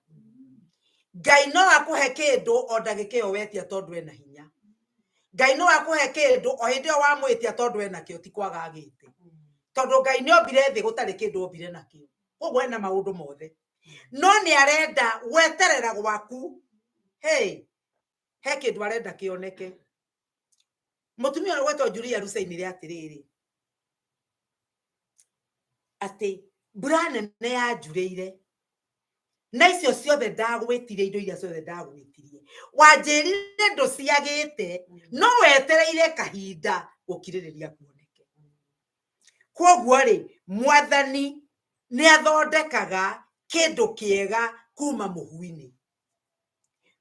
Ngai no akũhe kĩndũ o ndagĩka ĩyo wetia tondũ ena hinya. Ngai no akũhe kĩndũ o hĩndĩ ĩyo wamwĩtia tondũ ena kĩo, ti kwaga agĩte. Tondũ Ngai nĩ ombire thĩ gũtarĩ kĩndũ ombire nakĩo. Koguo ena maũndũ mothe. No nĩ arenda gweterera gwaku. Hey, he kĩndũ arenda kĩoneke. Mũtumia ũrĩa gwetwo Julia Rucainire atĩrĩrĩ, atĩ mbura nene yanjurĩire na icio ciothe ndagwĩtirie, indo iria ciothe ndagwĩtirie, wanjĩrire ndũciagĩte, no wetereire kahinda gũkirĩrĩria kuoneke. Kwoguo rĩ, Mwathani nĩ athondekaga kĩndũ kĩega kuma mũhu-inĩ.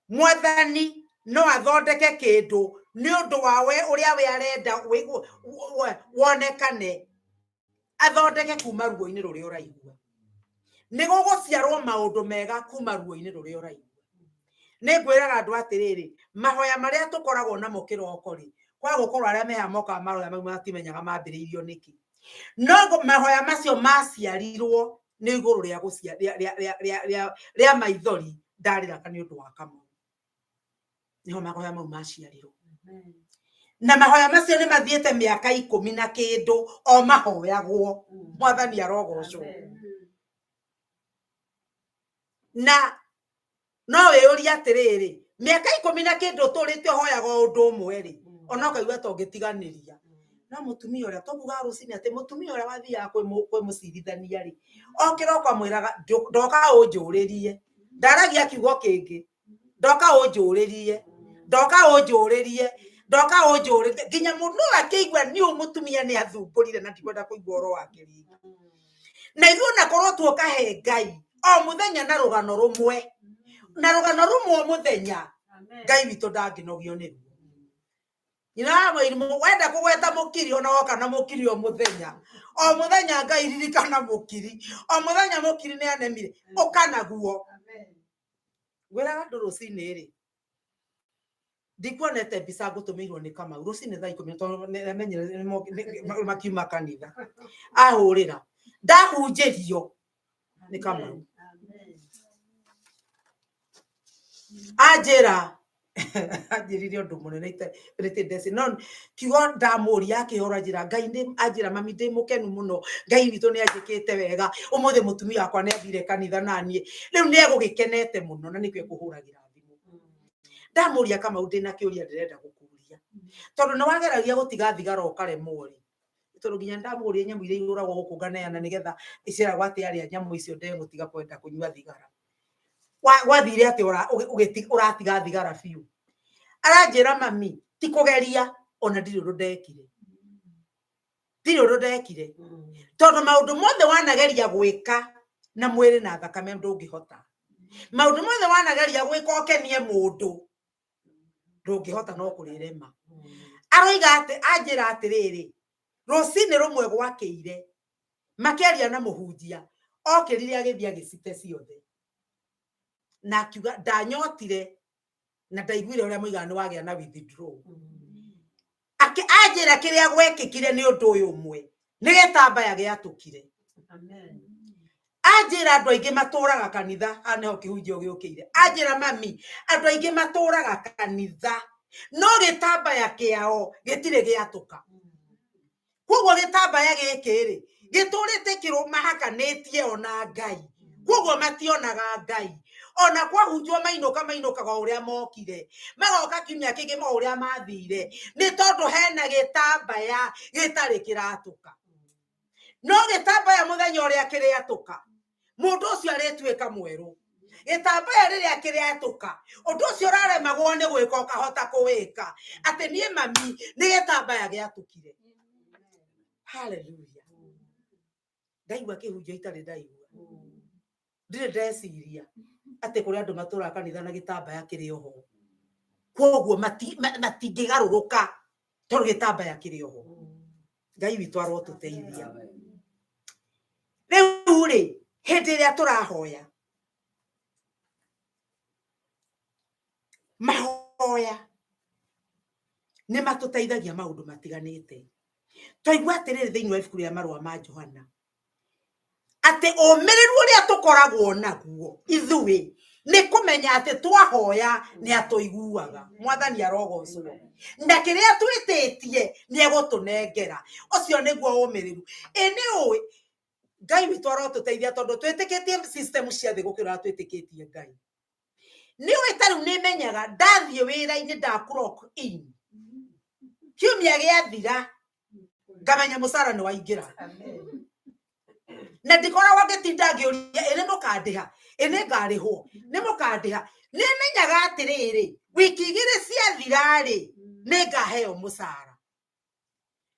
Mwathani no athondeke kĩndũ nĩ ũndũ wa we ũrĩa we arenda wonekane, athondeke kuma ruo-inĩ rũrĩa ũraigua. Nĩ gũgũciarwo maũndũ mega kuma ruo-inĩ rũrĩa ũraigua. Nĩ ngwĩraga andũ atĩrĩrĩ, mahoya marĩa tũkoragwo namo kĩroko rĩ, Kwa gũkorwo arĩa meha mokaga maroya mau matimenyaga mambĩrĩirio nĩkĩ. No mahoya macio maciarirwo nĩ igũrũ rĩa gũcia rĩa rĩa rĩa rĩa rĩa rĩa maithori ndarĩraga nĩ ũndũ wa Kamau. Nĩho mahoya mau maciarirwo. Na mahoya macio nĩ mathiĩte mĩaka ikũmi na kĩndũ o mahoyagwo. Mwathani arogocwo. Na no wĩyũrie atĩrĩrĩ, mĩaka ikũmi na kĩndũ ũtũrĩte ũhoyaga o ũndũ ũmwe rĩ, ona ũkaigua ta ũngĩtiganĩria. No mũtumia ũrĩa tũkugaga rũcinĩ atĩ mũtumia ũrĩa wathiaga kwĩ mũcirithania rĩ, o kĩroko amwĩraga ndoka ũnjũrĩrie. Ndaragia kiugo kĩngĩ. Ndoka ũnjũrĩrie. Ndoka ũnjũrĩrie. Ndoka ũnjũrĩrie. Nginya mũndũ akĩigua nĩ ũyũ mũtumia nĩ athumbũrire na ndikwenda kũigua ũhoro wake rĩngĩ. Na ithuĩ ona korwo tuoka he Ngai o mũthenya na rũgano rũmwe, na rũgano rũmwe o mũthenya, Ngai witũ ndangĩnogio nĩruo. Nyina wa mũirimũ wenda kũgweta mũkiri ona woka na mũkiri o mũthenya, o mũthenya Ngai ririkana mũkiri, o mũthenya mũkiri nĩ anemire, ũka naguo. Ngwĩraga andũ rũcinĩ rĩ, ndikuonete mbica ngũtũmĩirwo nĩ Kamau rũcinĩ thaa ikũmi tondũ nĩamenyire makiuma kanitha. Ahũrĩra, ndahunjĩrio nĩ Kamau. Anjĩra, anjĩrire ũndũ mũnene rĩtĩ ndeci, no kiugo ndamũria akĩhora njĩra, Ngai nĩ anjĩra mami ndĩ mũkenu mũno, Ngai witũ nĩ anjĩkĩte wega, ũmũthĩ mũtumia wakwa nĩ athire kanitha naniĩ, rĩu nĩ egũgĩkenete mũno na nĩkĩo ekũhũragĩra thimũ. Ndamũria Kamau ndĩna kĩũria ndĩrenda gũkũria, tondũ nĩ wageragia gũtiga thigara ũkaremwo rĩ, tondũ nginya ndamũria nyamũ iria igũragwo gũkũ nganeana nĩgetha iceragwo atĩ arĩa nyamũ icio ndegũtiga kwenda kũnyua thigara. Gwathire atĩ ũratiga thigara biũ. Aranjĩra mami, ti kũgeria ona ndirĩ ũndũ ndekire. Ndirĩ ũndũ ndekire. Tondũ maũndũ mothe wanageria gwĩka na mwĩrĩ na thakame ndũngĩhota. Maũndũ mothe wanageria gwĩka ũkenie mũndũ ndũngĩhota no kũrĩrema. Aroiga atĩ, anjĩra atĩrĩrĩ, rũcinĩ rũmwe gwakĩire, makĩaria na mũhunjia, okĩrire agĩthiĩ agĩcite ciothe. Na akiuga ndanyotire na ndaiguire ũrĩa moigaga nĩ wagĩa na withdraw. Anjĩra kĩrĩa gwekĩkire nĩ ũndũ ũyũ ũmwe, nĩ gĩtambaya gĩatũkire. Anjĩra andũ aingĩ matũraga kanitha, haha nĩho kĩhunjio gĩũkĩire. Anjĩra mami, andũ aingĩ matũraga kanitha, no gĩtambaya kĩao gĩtirĩ gĩatũka. Koguo gĩtambaya gĩkĩ rĩ, gĩtũrĩte kĩrũmahakanĩtie ona Ngai. Koguo mationaga Ngai. Ona kwahunjwo mainũka mainũkaga o ũrĩa mokire. Magoka kiumia kĩngĩ o ũrĩa mathire. Nĩ tondũ hena gĩtambaya gĩtarĩ kĩratũka. No gĩtambaya mũthenya ũrĩa kĩrĩatũka, mũndũ ũcio arĩtuĩka mwerũ. Gĩtambaya rĩrĩa kĩrĩatũka, ũndũ ũcio ũraremagwo nĩ gwĩka ũkahota kũwĩka. Atĩ niĩ mami nĩ gĩtambaya gĩatũkire. Hallelujah. Ndaigua kĩhunjio itarĩ ndaigua. Ndirĩ ndeciria atĩ kũrĩ andũ matũraga kanitha na gĩtambaya kĩrĩ oho. Koguo matingĩgarũrũka tondũ gĩtambaya kĩrĩ oho. Ngai witũ arotũteithia. Rĩu rĩ, hĩndĩ ĩrĩa tũrahoya, mahoya nĩ matũteithagia maũndũ matiganĩte. Twaigua atĩrĩrĩ thĩinĩ wa ibuku rĩa marũa ma Johana, atĩ ũmĩrĩru ũrĩa tũkoragwo naguo ithuĩ nĩ kũmenya atĩ twahoya nĩ atũiguaga. Mwathani arogocwo. Na kĩrĩa twĩtĩtie nĩ egũtũnengera. Ũcio nĩguo ũmĩrĩru. Ĩ nĩ ũĩ Ngai witũ arotũteithia tondũ twĩtĩkĩtie system cia thĩ gũkĩra ũrĩa twĩtĩkĩtie Ngai. Nĩ ũĩ ta rĩu nĩ menyaga ndathiĩ wĩra-inĩ nda clock in. Kiumia gĩathira ngamenya mũcara nĩ waingĩra. Na ndikoragwo ngĩtinda ngĩũria ĩ nĩ mũkandĩha, ĩ nĩ ngarĩhwo, nĩ mũkandĩha. Nĩ menyaga atĩrĩrĩ, wiki igĩrĩ ciathira rĩ, nĩ ngaheo mũcara.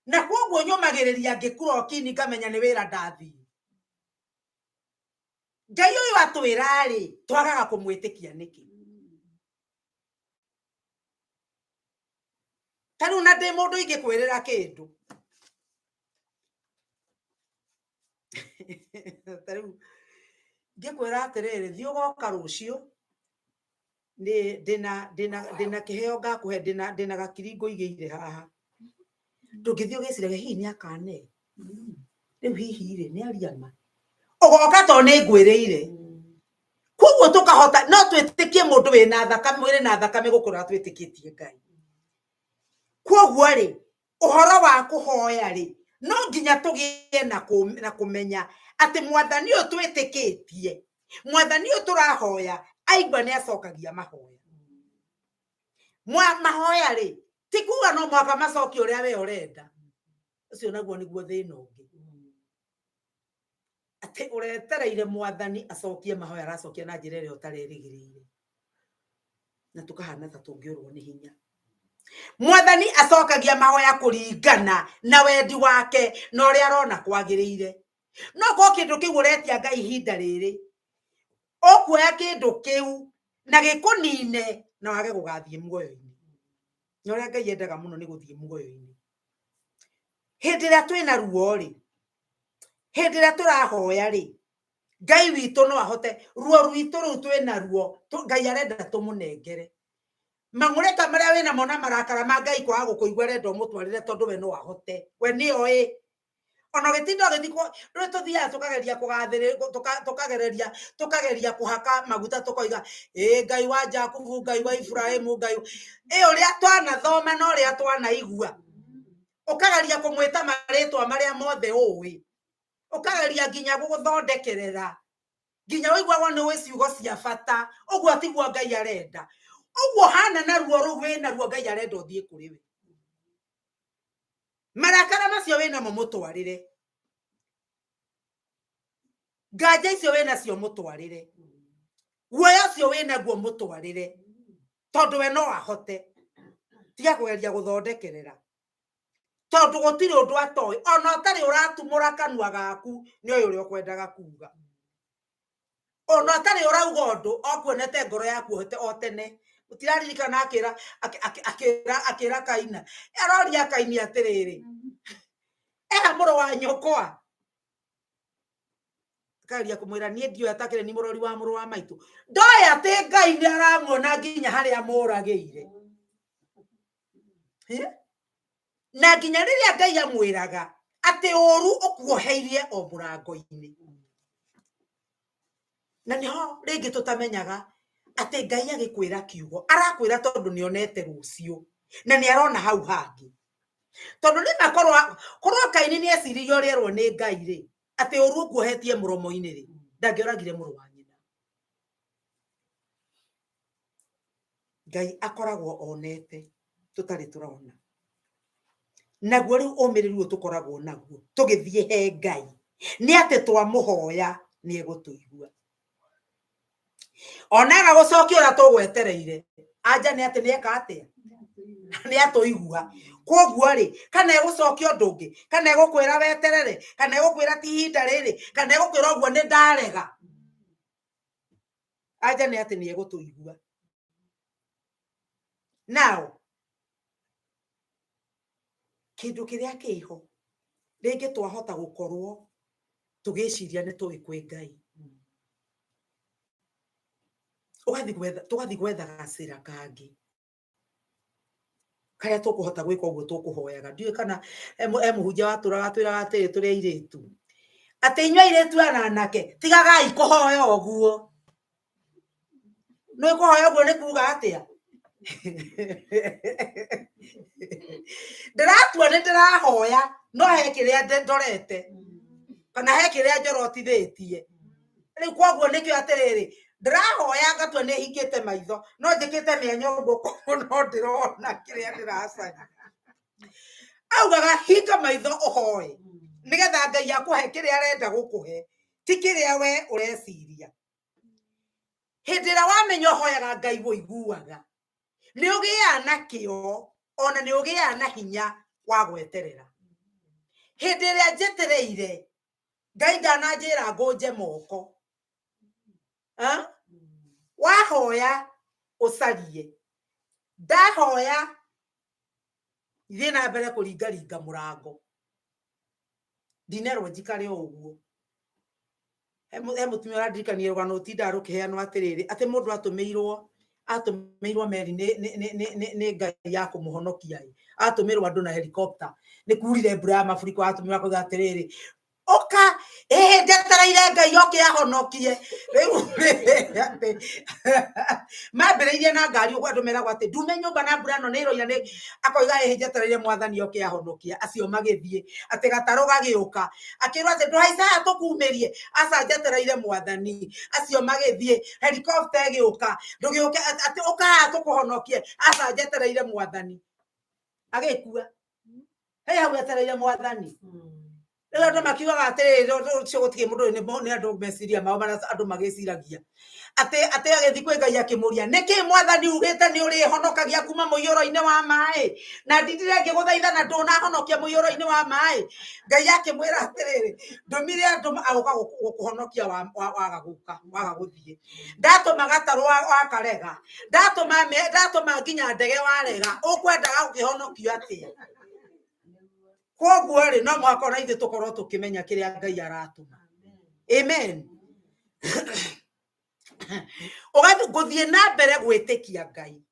Na koguo nyũmagĩrĩria ngĩ clock in ngamenya nĩ wĩra ndathiĩ. Ngai ũyũ atwĩra rĩ, twagaga kũmwĩtĩkia nĩkĩ? Ta rĩu na ndĩ mũndũ ingĩkwĩrĩra kĩndũ. Ta rĩu ngĩkwĩra atĩrĩrĩ, thiĩ ũgoka rũciũ, nĩ ndĩna kĩheo ngakũhe, ndĩna gakiri ngũigĩire haha. Ndũngĩthiĩ ũgĩciragia hihi nĩ akane rĩu, hihi rĩ nĩ aria ma ũgoka to nĩ ngwĩrĩire. Koguo tũkahota no twĩtĩkie mũndũ wĩna thakame, mwĩrĩ na thakame, gũkũra twĩtĩkĩtie Ngai. Koguo rĩ, ũhoro wa kũhoya rĩ, no nginya tũgĩe na kũmenya atĩ mwathani ũyũ twĩtĩkĩtie, mwathani ũyũ tũrahoya, aigua nĩ acokagia mahoya. Mahoya rĩ, ti kuga no mũhaka macokie ũrĩa we ũrenda. Ũcio naguo nĩguo thĩna ũngĩ, atĩ ũretereire mwathani acokie mahoya, aracokia na njĩra ĩrĩa ũtarerĩgĩrĩire, na tũkahana ta tũngĩũrwo nĩ hinya. Mwathani acokagia mahoya kũringana na wendi wake na ũrĩa arona kwagĩrĩire. No korwo kĩndũ kĩu ũretia Ngai ihinda rĩrĩ, ũkuoya kĩndũ kĩu na gĩkũnine na wage gũgathiĩ muoyo-inĩ. Na ũrĩa Ngai endaga mũno nĩ gũthiĩ muoyo-inĩ. Hĩndĩ ĩrĩa twĩna ruo rĩ, hĩndĩ ĩrĩa tũrahoya rĩ, Ngai witũ no ahote ruo rwitũ rũu twĩna ruo, Ngai arenda tũmũnengere mang'ũrĩka marĩa wĩna mo na marakara ma Ngai kwaga gũkũigua, arenda ũmũtwarĩre, tondũ we no ahote, we nĩ oĩ. Ona ũgĩtinda ũgĩthiĩ rĩu tũthiaga tũkageria kũgathĩrĩ, tũkagereria tũkageria kũhaka maguta, tũkoiga ĩ Ngai wa Jakubu, Ngai wa Ibrahimu, Ngai ĩ ũrĩa twanathoma na ũrĩa twanaigua, ũkageria kũmwĩta marĩtwa marĩa mothe ũĩ, ũkageria nginya gũgũthondekerera, nginya ũiguagwo nĩ ũĩ ciugo cia bata. Ũguo tiguo Ngai arenda. Ũguo hana na ruo rũu wĩna ruo, Ngai arenda ũthiĩ kũrĩ we. Marakara macio wĩnamo mũtwarĩre, nganja icio wĩnacio mũtwarĩre, guoya ũcio wĩnaguo mũtwarĩre, tondũ we no ahote. Tiga kũgeria gũthondekerera, tondũ gũtirĩ ũndũ atoĩ. Ona ũtarĩ ũratumũra kanua gaku, nĩ oĩ ũrĩa ũkwendaga kuga. Ona ũtarĩ ũrauga ũndũ, okuonete ngoro yaku o tene. Mũtiraririkana akĩra akĩra akĩra Kaina, aroria Kaini atĩrĩrĩ, eha mũrũ wa nyũkwa? Akageria kũmwĩra, niĩ ndiũĩ atakĩrĩ ni mũrori wa mũrũ wa maitũ. Ndoĩ atĩ Ngai nĩ aramuona nginya harĩa mũragĩire. Na nginya rĩrĩa Ngai amwĩraga atĩ ũru ũkuoheirie o mũrango-inĩ, na nĩho rĩngĩ tũtamenyaga atĩ Ngai agĩkwĩra kiugo arakwĩra tondũ nĩ onete rũciũ na nĩ arona hau hangĩ. Tondũ nĩma korwo Kaini nĩ eciririe ũrĩa erwo nĩ Ngai rĩ, atĩ ũru ũkuohetie mũromo-inĩ rĩ, ndangĩoragire mũrũ wa nyina. Ngai akoragwo onete tũtarĩ tũrona. Naguo rĩu ũmĩrĩru ũyũ tũkoragwo naguo tũgĩthiĩ he Ngai nĩ atĩ twamũhoya nĩ egũtũigua, onaga gũcokia ũrĩa tũgwetereire. Anja nĩ atĩ nĩ eka atĩa? Nĩ atũigua. Koguo rĩ, kana egũcokia ũndũ ũngĩ, kana egũkwĩra weterere, kana egũkwĩra ti ihinda rĩrĩ, kana egũkwĩra ũguo nĩ ndarega, anja nĩ atĩ nĩ egũtũigua. Now kĩndũ kĩrĩa kĩho rĩngĩ twahota gũkorwo tũgĩciria nĩ tũĩ kwĩ Ngai, ũgathiĩ gwetha, tũgathiĩ gwetha gacĩra kangĩ karĩa tũkũhota gwĩka ũguo tũkũhoyaga. Ndiũĩ kana he mũhunjia watũraga atwĩraga atĩrĩ tũrĩ airĩtu, atĩ inyuĩ airĩtu aya na anake, tigagai kũhoya ũguo. Nĩ kũhoya ũguo nĩ kuga atĩa? Ndĩratua nĩ ndĩrahoya, no he kĩrĩa ndorete kana he kĩrĩa njorotithĩtie rĩu. Koguo nĩkĩo atĩrĩrĩ, ndĩrahoya ngatua nĩ hingĩte maitho, no njĩkĩte mĩanya ũguo, koguo no ndĩrona kĩrĩa ndĩracaria. Augaga hinga maitho ũhoe nĩgetha Ngai akũhe kĩrĩa arenda gũkũhe, ti kĩrĩa we ũreciria. Hĩndĩ ĩrĩa wamenya ũhoyaga Ngai ũiguaga, nĩ ũgĩaga na kĩo, ona nĩ ũgĩaga na hinya wa gweterera. Hĩndĩ ĩrĩa njetereire Ngai ndananjĩra ngũnje moko. Ah? Wahoya ũcarie, ndahoya thiĩ na mbere kũringaringa mũrango, ndinerwo njikare o ũguo. He mũtumia ũrandirikania rũgano ũtindaga rũkĩheanwo atĩrĩrĩ, atĩ mũndũ atũmĩirwo Atũmĩirwo meri nĩ Ngai ya kũmũhonokia ĩ. Atũmĩrwo andũ na helicopter. Nĩ kurire mbura ya mafuriko, atũmĩrwo akauga atĩrĩrĩ, ũka ĩhĩ njetereire Ngai oke ahonokie. Rĩu atĩ mambĩrĩirie na ngari ũguo andũ meragwo atĩ ndume nyũmba na mbura ĩno nĩ ĩroira, nĩ akoiga ĩhĩ njetereire mwathani oke ahonokie. Acio magĩthiĩ atĩ gatarũ gagĩũka, akĩrwo atĩ ndũhaica haha tũkumĩrie, aca njetereire mwathani. Acio magĩthiĩ, helicopter ĩgĩũka, ndũgĩũke atĩ ũka haha tũkũhonokie, aca njetereire mwathani. Agĩkua he hau etereire mwathani. Rĩu andũ makiugaga atĩrĩrĩ, ũcio gũtirĩ mũndũ, nĩ andũ meciria mao marĩa andũ magĩciragia atĩ agĩthiĩ kwĩ Ngai akĩmũria nĩkĩ mwathani ugĩte nĩ ũrĩhonokagia kuma mũiyũro-inĩ wa maĩ, na ndindire ngĩgũthaitha na ndũnahonokia mũiyũro-inĩ wa maĩ. Ngai akĩmwĩra atĩrĩrĩ, ndũmire andũ agũka gũkũhonokia waga gũka, waga gũthiĩ, ndatũma gatarũ wakarega, ndatũma nginya ndege warega, ũkwendaga gũkĩhonokio atĩa? Koguo rĩ, no mũhaka ona ithuĩ tũkorwo tũkĩmenya kĩrĩa Ngai aratũma. Amen. Ũgathiĩ gũthiĩ na mbere gwĩtĩkia Ngai,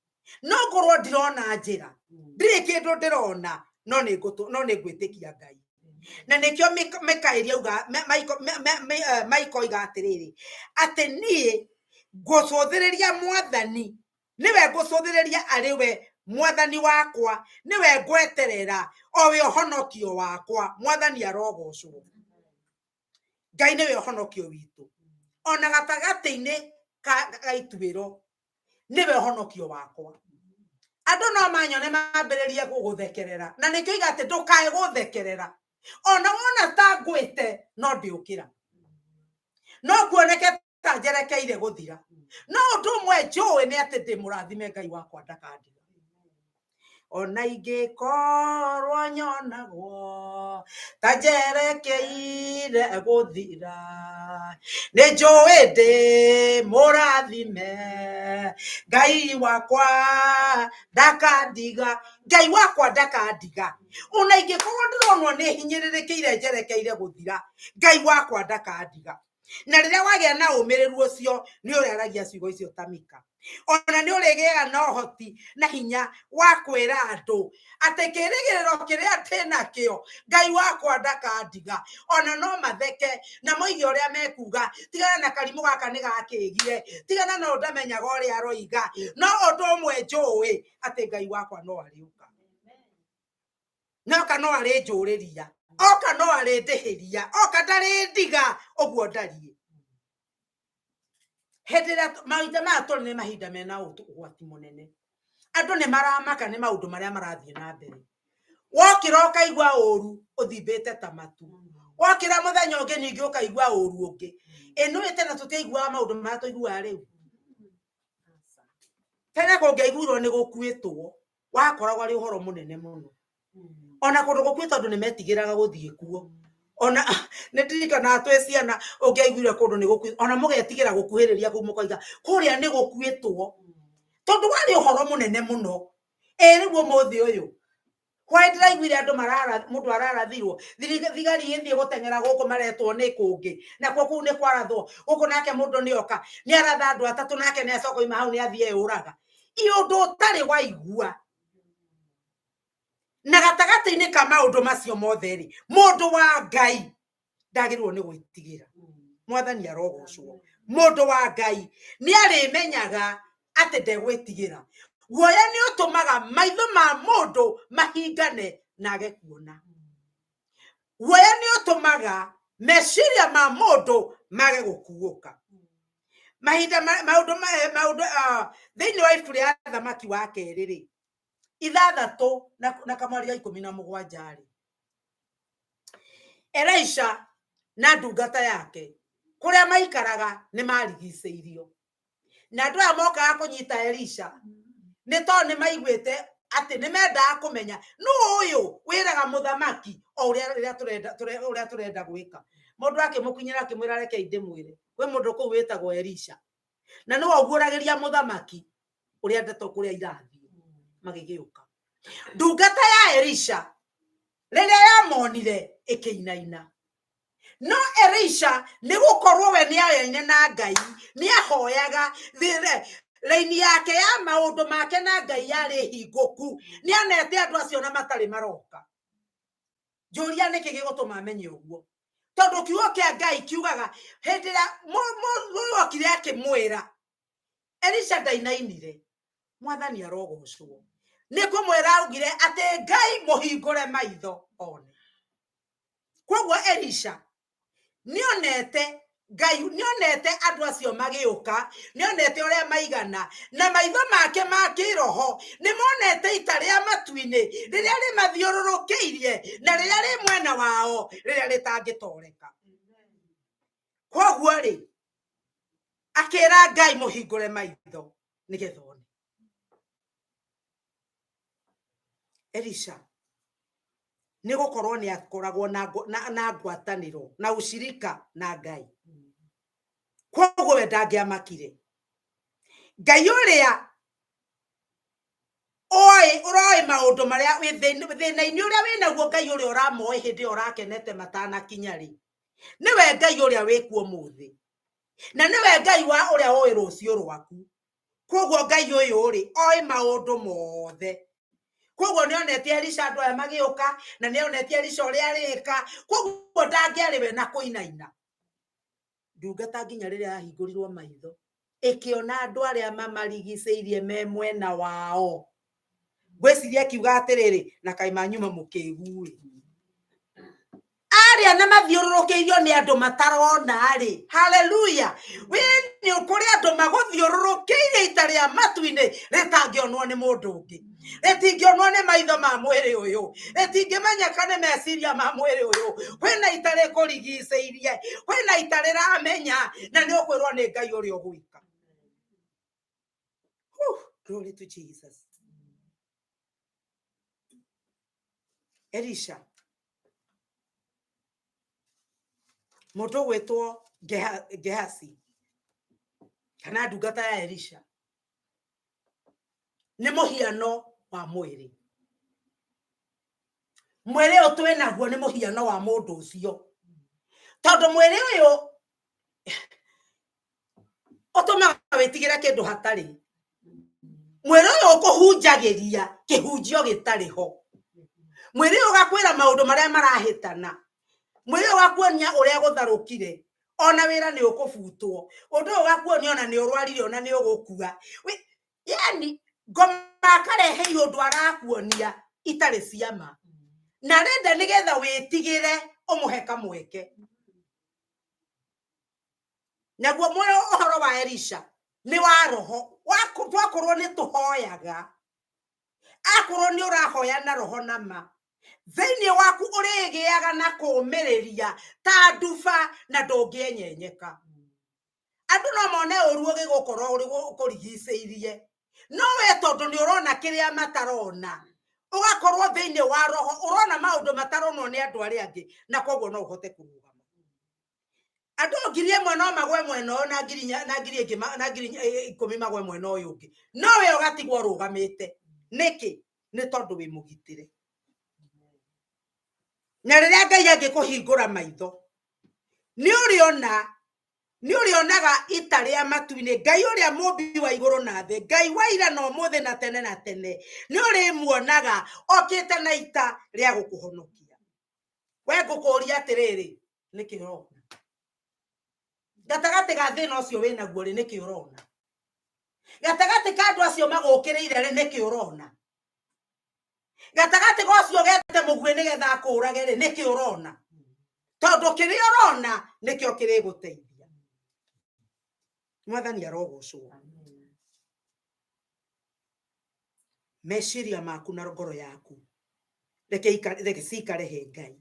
no ngorwo ndirona njĩra, ndirĩ kĩndũ ndĩrona, no nĩ ngwĩtĩkia Ngai. Na nĩkĩo Mikaeli auga, Maiko oiga atĩrĩrĩ, atĩ niĩ ngũcũthĩrĩria mwathani, nĩwe ngũcũthĩrĩria arĩ we mwathani wakwa, nĩwe ngweterera o we ũhonokio wakwa. Mwathani arogocwo. Ngai nĩwe ũhonokio witũ, ona gatagatĩ-inĩ ka ituĩro nĩwe ũhonokio wakwa. Andũ no manyone mambĩrĩrie gũgũthekerera, na nĩkĩo iga atĩ ndũkae gũthekerera, ona wona ta ngwĩte no ndĩũkĩra, no kuoneke ta njerekeire gũthira, no ũndũ ũmwe njũĩ nĩ atĩ ndĩ mũrathime, Ngai wakwa ndakandiga. Ona ingĩkorwo nyonagwo ta njerekeire gũthira, nĩ njũĩ ndĩ mũrathime, Ngai wakwa ndakandiga, Ngai wakwa ndakandiga. Ona ingĩkorwo ndĩronwo nĩ hinyĩrĩrĩkĩire njerekeire gũthira, Ngai wakwa ndakandiga. Na rĩrĩa wagĩa na ũmĩrĩru ũcio, nĩ ũrĩaragia ciugo icio ta Mika. Ona nĩ ũrĩgĩaga na ũhoti na hinya wa kwĩra andũ atĩ kĩrĩgĩrĩro kĩrĩa ndĩnakĩo, Ngai wakwa ndakandiga. Ona no matheke na moige ũrĩa mekuga, tigana na karimũ gaka nĩ gakĩgire, tigana na ũyũ ndamenyaga ũrĩa aroiga, no ũndũ ũmwe njũĩ atĩ Ngai wakwa no arĩũka, noka no arĩnjũrĩria, oka no arĩndĩhĩria, oka ndarĩndiga ũguo ndariĩ. Hĩndĩ ĩrĩa mahinda maya tũrĩ nĩ mahinda mena ũgwati mũnene, andũ nĩ maramaka nĩ maũndũ marĩa marathiĩ na mbere. Wokĩra ũkaigua ũru ũthimbĩte ta matu, wokĩra mũthenya ũngĩ ningĩ ũkaigua ũru ũngĩ. Ĩ nĩũĩ tene tũtiaiguaga maũndũ marĩa tũiguaga rĩu? Tene kũngĩaiguirwo nĩ gũkuĩtwo, wakoragwo arĩ ũhoro mũnene mũno. Ona kũndũ gũkuĩtwo andũ nĩ metigĩraga gũthiĩ kuo. Ona nĩ ndirikanaga twĩ ciana ũngĩaiguire kũndũ nĩ gũkuĩtwo, ona mũgetigĩra gũkuhĩrĩria kũu, mũkoiga kũrĩa nĩ gũkuĩtwo, tondũ warĩ ũhoro mũnene mũno. Ĩ rĩu ũmũthĩ ũyũ hwaĩ ndĩraiguire andũ mũndũ ararathirwo, thigari ĩthiĩ gũteng'era gũkũ maretwo nĩ kũngĩ, nakuo kũu nĩ kwarathwo gũkũ, nake mũndũ nĩ oka nĩ aratha andũ atatũ, nake nĩ acoka oima hau nĩ athiĩ eyũraga. I ũndũ ũtarĩ waigua. Na gatagatĩ-inĩ ka maũndũ macio mothe rĩ, mũndũ wa Ngai ndagĩrĩirwo nĩ gwĩtigĩra. Mwathani arogocwo. Mũndũ wa Ngai nĩ arĩmenyaga atĩ ndegwĩtigĩra. Guoya nĩ ũtũmaga maitho ma mũndũ mahingane na age kuona. Guoya nĩ ũtũmaga meciria ma mũndũ mage gũkuũka. Mahinda maũndũ maũndũ thĩinĩ wa ibuku rĩa Athamaki wa kerĩ rĩ, 6 na kamweri ga 17 rĩ, Elisha na ndungata yake kũrĩa maikaraga nĩ marigicĩirio, na andũ aya mokaga kũnyita Elisha nĩ tondũ nĩ maiguĩte atĩ nĩ mendaga kũmenya nũ ũyũ wĩraga mũthamaki o ũrĩa rĩrĩa tũrenda ũrĩa tũrenda gwĩka. Mũndũ akĩmũkinyĩra akĩmwĩra, reke ndĩmwĩre, kwĩ mũndũ kũu wĩtagwo Elisha, na nĩwe ũguũragĩria mũthamaki ũrĩa ndeto kũrĩa irathiĩ. Magĩgĩũka ndungata ya Elisha rĩrĩa yamonire ĩkĩinaina. No Elisha nĩ gũkorwo we nĩ araine na Ngai, nĩ ahoyaga. Raini yake ya maũndũ make na Ngai yarĩ hingũku. Nĩ onete andũ acio na matarĩ maroka. Njũria nĩkĩ gĩgũtũma amenye ũguo? Tondũ kiugo kĩa Ngai kiugaga hĩndĩ ĩrĩa mũndũ okire akĩmwĩra, Elisha ndainainire. Mwathani arogocwo. Nĩ kũmwĩra augire atĩ Ngai mũhingũre maitho one. Koguo Elisha nĩonete Ngai, nĩonete andũ acio magĩũka, nĩonete ũrĩa maigana, na maitho make ma kĩroho nĩmonete ita rĩa matu-inĩ rĩrĩa rĩmathiũrũrũkĩirie na rĩrĩa rĩ mwena wao rĩrĩa rĩtangĩtoreka. Koguo rĩ, akĩra Ngai mũhingũre maitho nĩgetha one. Elisha nĩ gũkorwo nĩ akoragwo na ngwatanĩro na ushirika na Ngai. Koguo we ndangĩamakire. Ngai ũrĩa oĩ ũroĩ maũndũ marĩa wĩ thĩna-inĩ ũrĩa wĩnaguo, Ngai ũrĩa ũramoĩ hĩndĩ ĩyo ũrakenete matanakinya rĩ, nĩwe Ngai ũrĩa wĩkuo ũmũthĩ, na nĩwe Ngai wa ũrĩa ũĩ rũciũ rwaku. Koguo Ngai ũyũ rĩ, oĩ maũndũ mothe. Koguo nĩonetie Elisha andũ aya magĩũka, na nĩonetie Elisha ũrĩa arĩka. Koguo ndangĩarĩ we na kũinaina. Ndungata nginya rĩrĩa yahingũrirwo maitho, ĩkĩona andũ arĩa mamarigicĩirie me mwena wao. Ngwĩciria akiuga atĩrĩrĩ, na kaĩ manyuma mũkĩgu-ĩ. Arĩa na mathiũrũrũkĩirio nĩ andũ matarona rĩ, haleluya. We nĩ kũrĩ andũ magũthiũrũrũkĩirie ita rĩa matu-inĩ rĩtangĩonwo nĩ mũndũ ũngĩ, rĩtingĩonwo nĩ maitho ma mwĩrĩ ũyũ, rĩtingĩmenyeka nĩ meciria ma mwĩrĩ ũyũ. Kwĩna ita rĩkũrigicĩirie, kwĩna ita rĩramenya, na nĩ ũkwĩrwo nĩ Ngai ũrĩa ũgwĩka. Glory to Jesus. Elisha mũndũ ũgwĩtwo Gehasi kana ndungata ya Elisha nĩ mũhiano wa mwĩrĩ. Mwĩrĩ ũyũ twĩ naguo nĩ mũhiano wa mũndũ ũcio, tondũ mwĩrĩ ũyũ ũtũmaga wĩtigĩre kĩndũ hatarĩ. Mwĩrĩ ũyũ ũkũhunjagĩria kĩhunjio gĩtarĩ ho. Mwĩrĩ ũyũ ũgakwĩra maũndũ marĩa marahĩtana. Mwĩrĩ ũyũ ũgakuonia ũrĩa gũtharũkire, ona wĩra nĩ ũkũbutwo. Ũndũ ũyũ ũgakuonia ona nĩ ũrwarire, ona nĩ ũgũkua. Yani ngoma akarehe iũndũ arakuonia itarĩ ciama, na arenda nĩgetha wĩtigĩre ũmũhe kamweke. Naguo muoyo ũhoro wa Elisha nĩ wa roho. Twakorwo nĩ tũhoyaga, akorwo nĩ ũrahoya na roho na ma, thĩinĩ waku ũrĩgĩaga na kũũmĩrĩria ta nduba na ndũngĩenyenyeka. Andũ no mone ũru ũgĩgũkorwo ũrĩ ũkũrigicĩirie, no we tondũ nĩ ũrona kĩrĩa matarona, ũgakorwo thĩinĩ wa roho ũrona maũndũ mataronwo nĩ andũ arĩa angĩ, na koguo no ũhote kũrũgama. Andũ 1,000 no magwe mwena ũyũ na ngiri na ngiri ĩngĩ na ngiri ikũmi magwe mwena ũyũ ũngĩ, no we ũgatigwo ũrũgamĩte. Nĩkĩ? Nĩ tondũ wĩ mũgitĩre. Na rĩrĩa Ngai angĩkũhingũra maitho, nĩ ũrĩonaga ita rĩa matu-inĩ. Ngai ũrĩa mũmbi wa igũrũ na thĩ, Ngai wa ira na ũmũthĩ na tene na tene, nĩ ũrĩmuonaga okĩte na ita rĩa gũkũhonokia. We ngũkũria atĩrĩrĩ, nĩkĩ ũrona? Gatagatĩ ga thĩna ũcio wĩnaguo rĩ, nĩkĩ ũrona? Gatagatĩ ka andũ acio magũkĩrĩire rĩ, nĩkĩ ũrona? Gatagatĩ ga ũcio gete mũguĩ nĩgetha akũũrage rĩ, nĩkĩ ũrona? Tondũ kĩrĩa ũrona nĩkĩo kĩrĩgũteithia. Mwathani arogocwo. Meciria maku na ngoro yaku reke cikare he Ngai.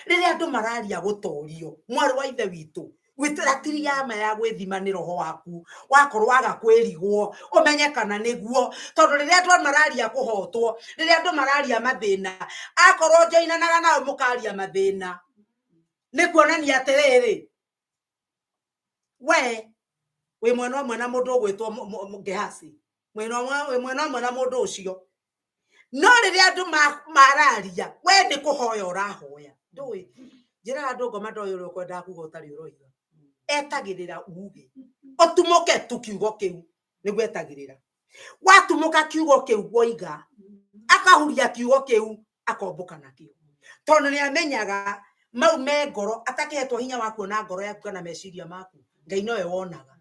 Rĩrĩa andũ mararia gũtorio, mwarĩ wa ithe witũ, ratiri ya ma ya gwĩthima nĩ roho waku, wakorwo waga kwĩrigwo ũmenye kana nĩguo. Tondũ rĩrĩa andũ mararia kũhotwo, rĩrĩa andũ mararia mathĩna, akorwo njoinanaga nao mũkaria mathĩna, nĩ kuonania atĩrĩrĩ, we wĩ mwena ũmwe na mũndũ ũgwĩtwo Gehasi, wĩ mwena ũmwe na mũndũ ũcio. No rĩrĩa andũ mararia, we nĩ kũhoya ũrahoya. Ndũĩ, njĩraga andũ ngoma ndoĩ ũrĩa ũkwendaga kuga ũtarĩ ũroiga. Etagĩrĩra uge, ũtumũke tu kiugo kĩu. Nĩguo etagĩrĩra. Watumũka kiugo kĩu woiga, akahuria kiugo kĩu akombũka nakĩo. Tondũ nĩ amenyaga mau me ngoro, atakĩhetwo hinya wa kuona ngoro yaku kana meciria maku, Ngai nowe wonaga.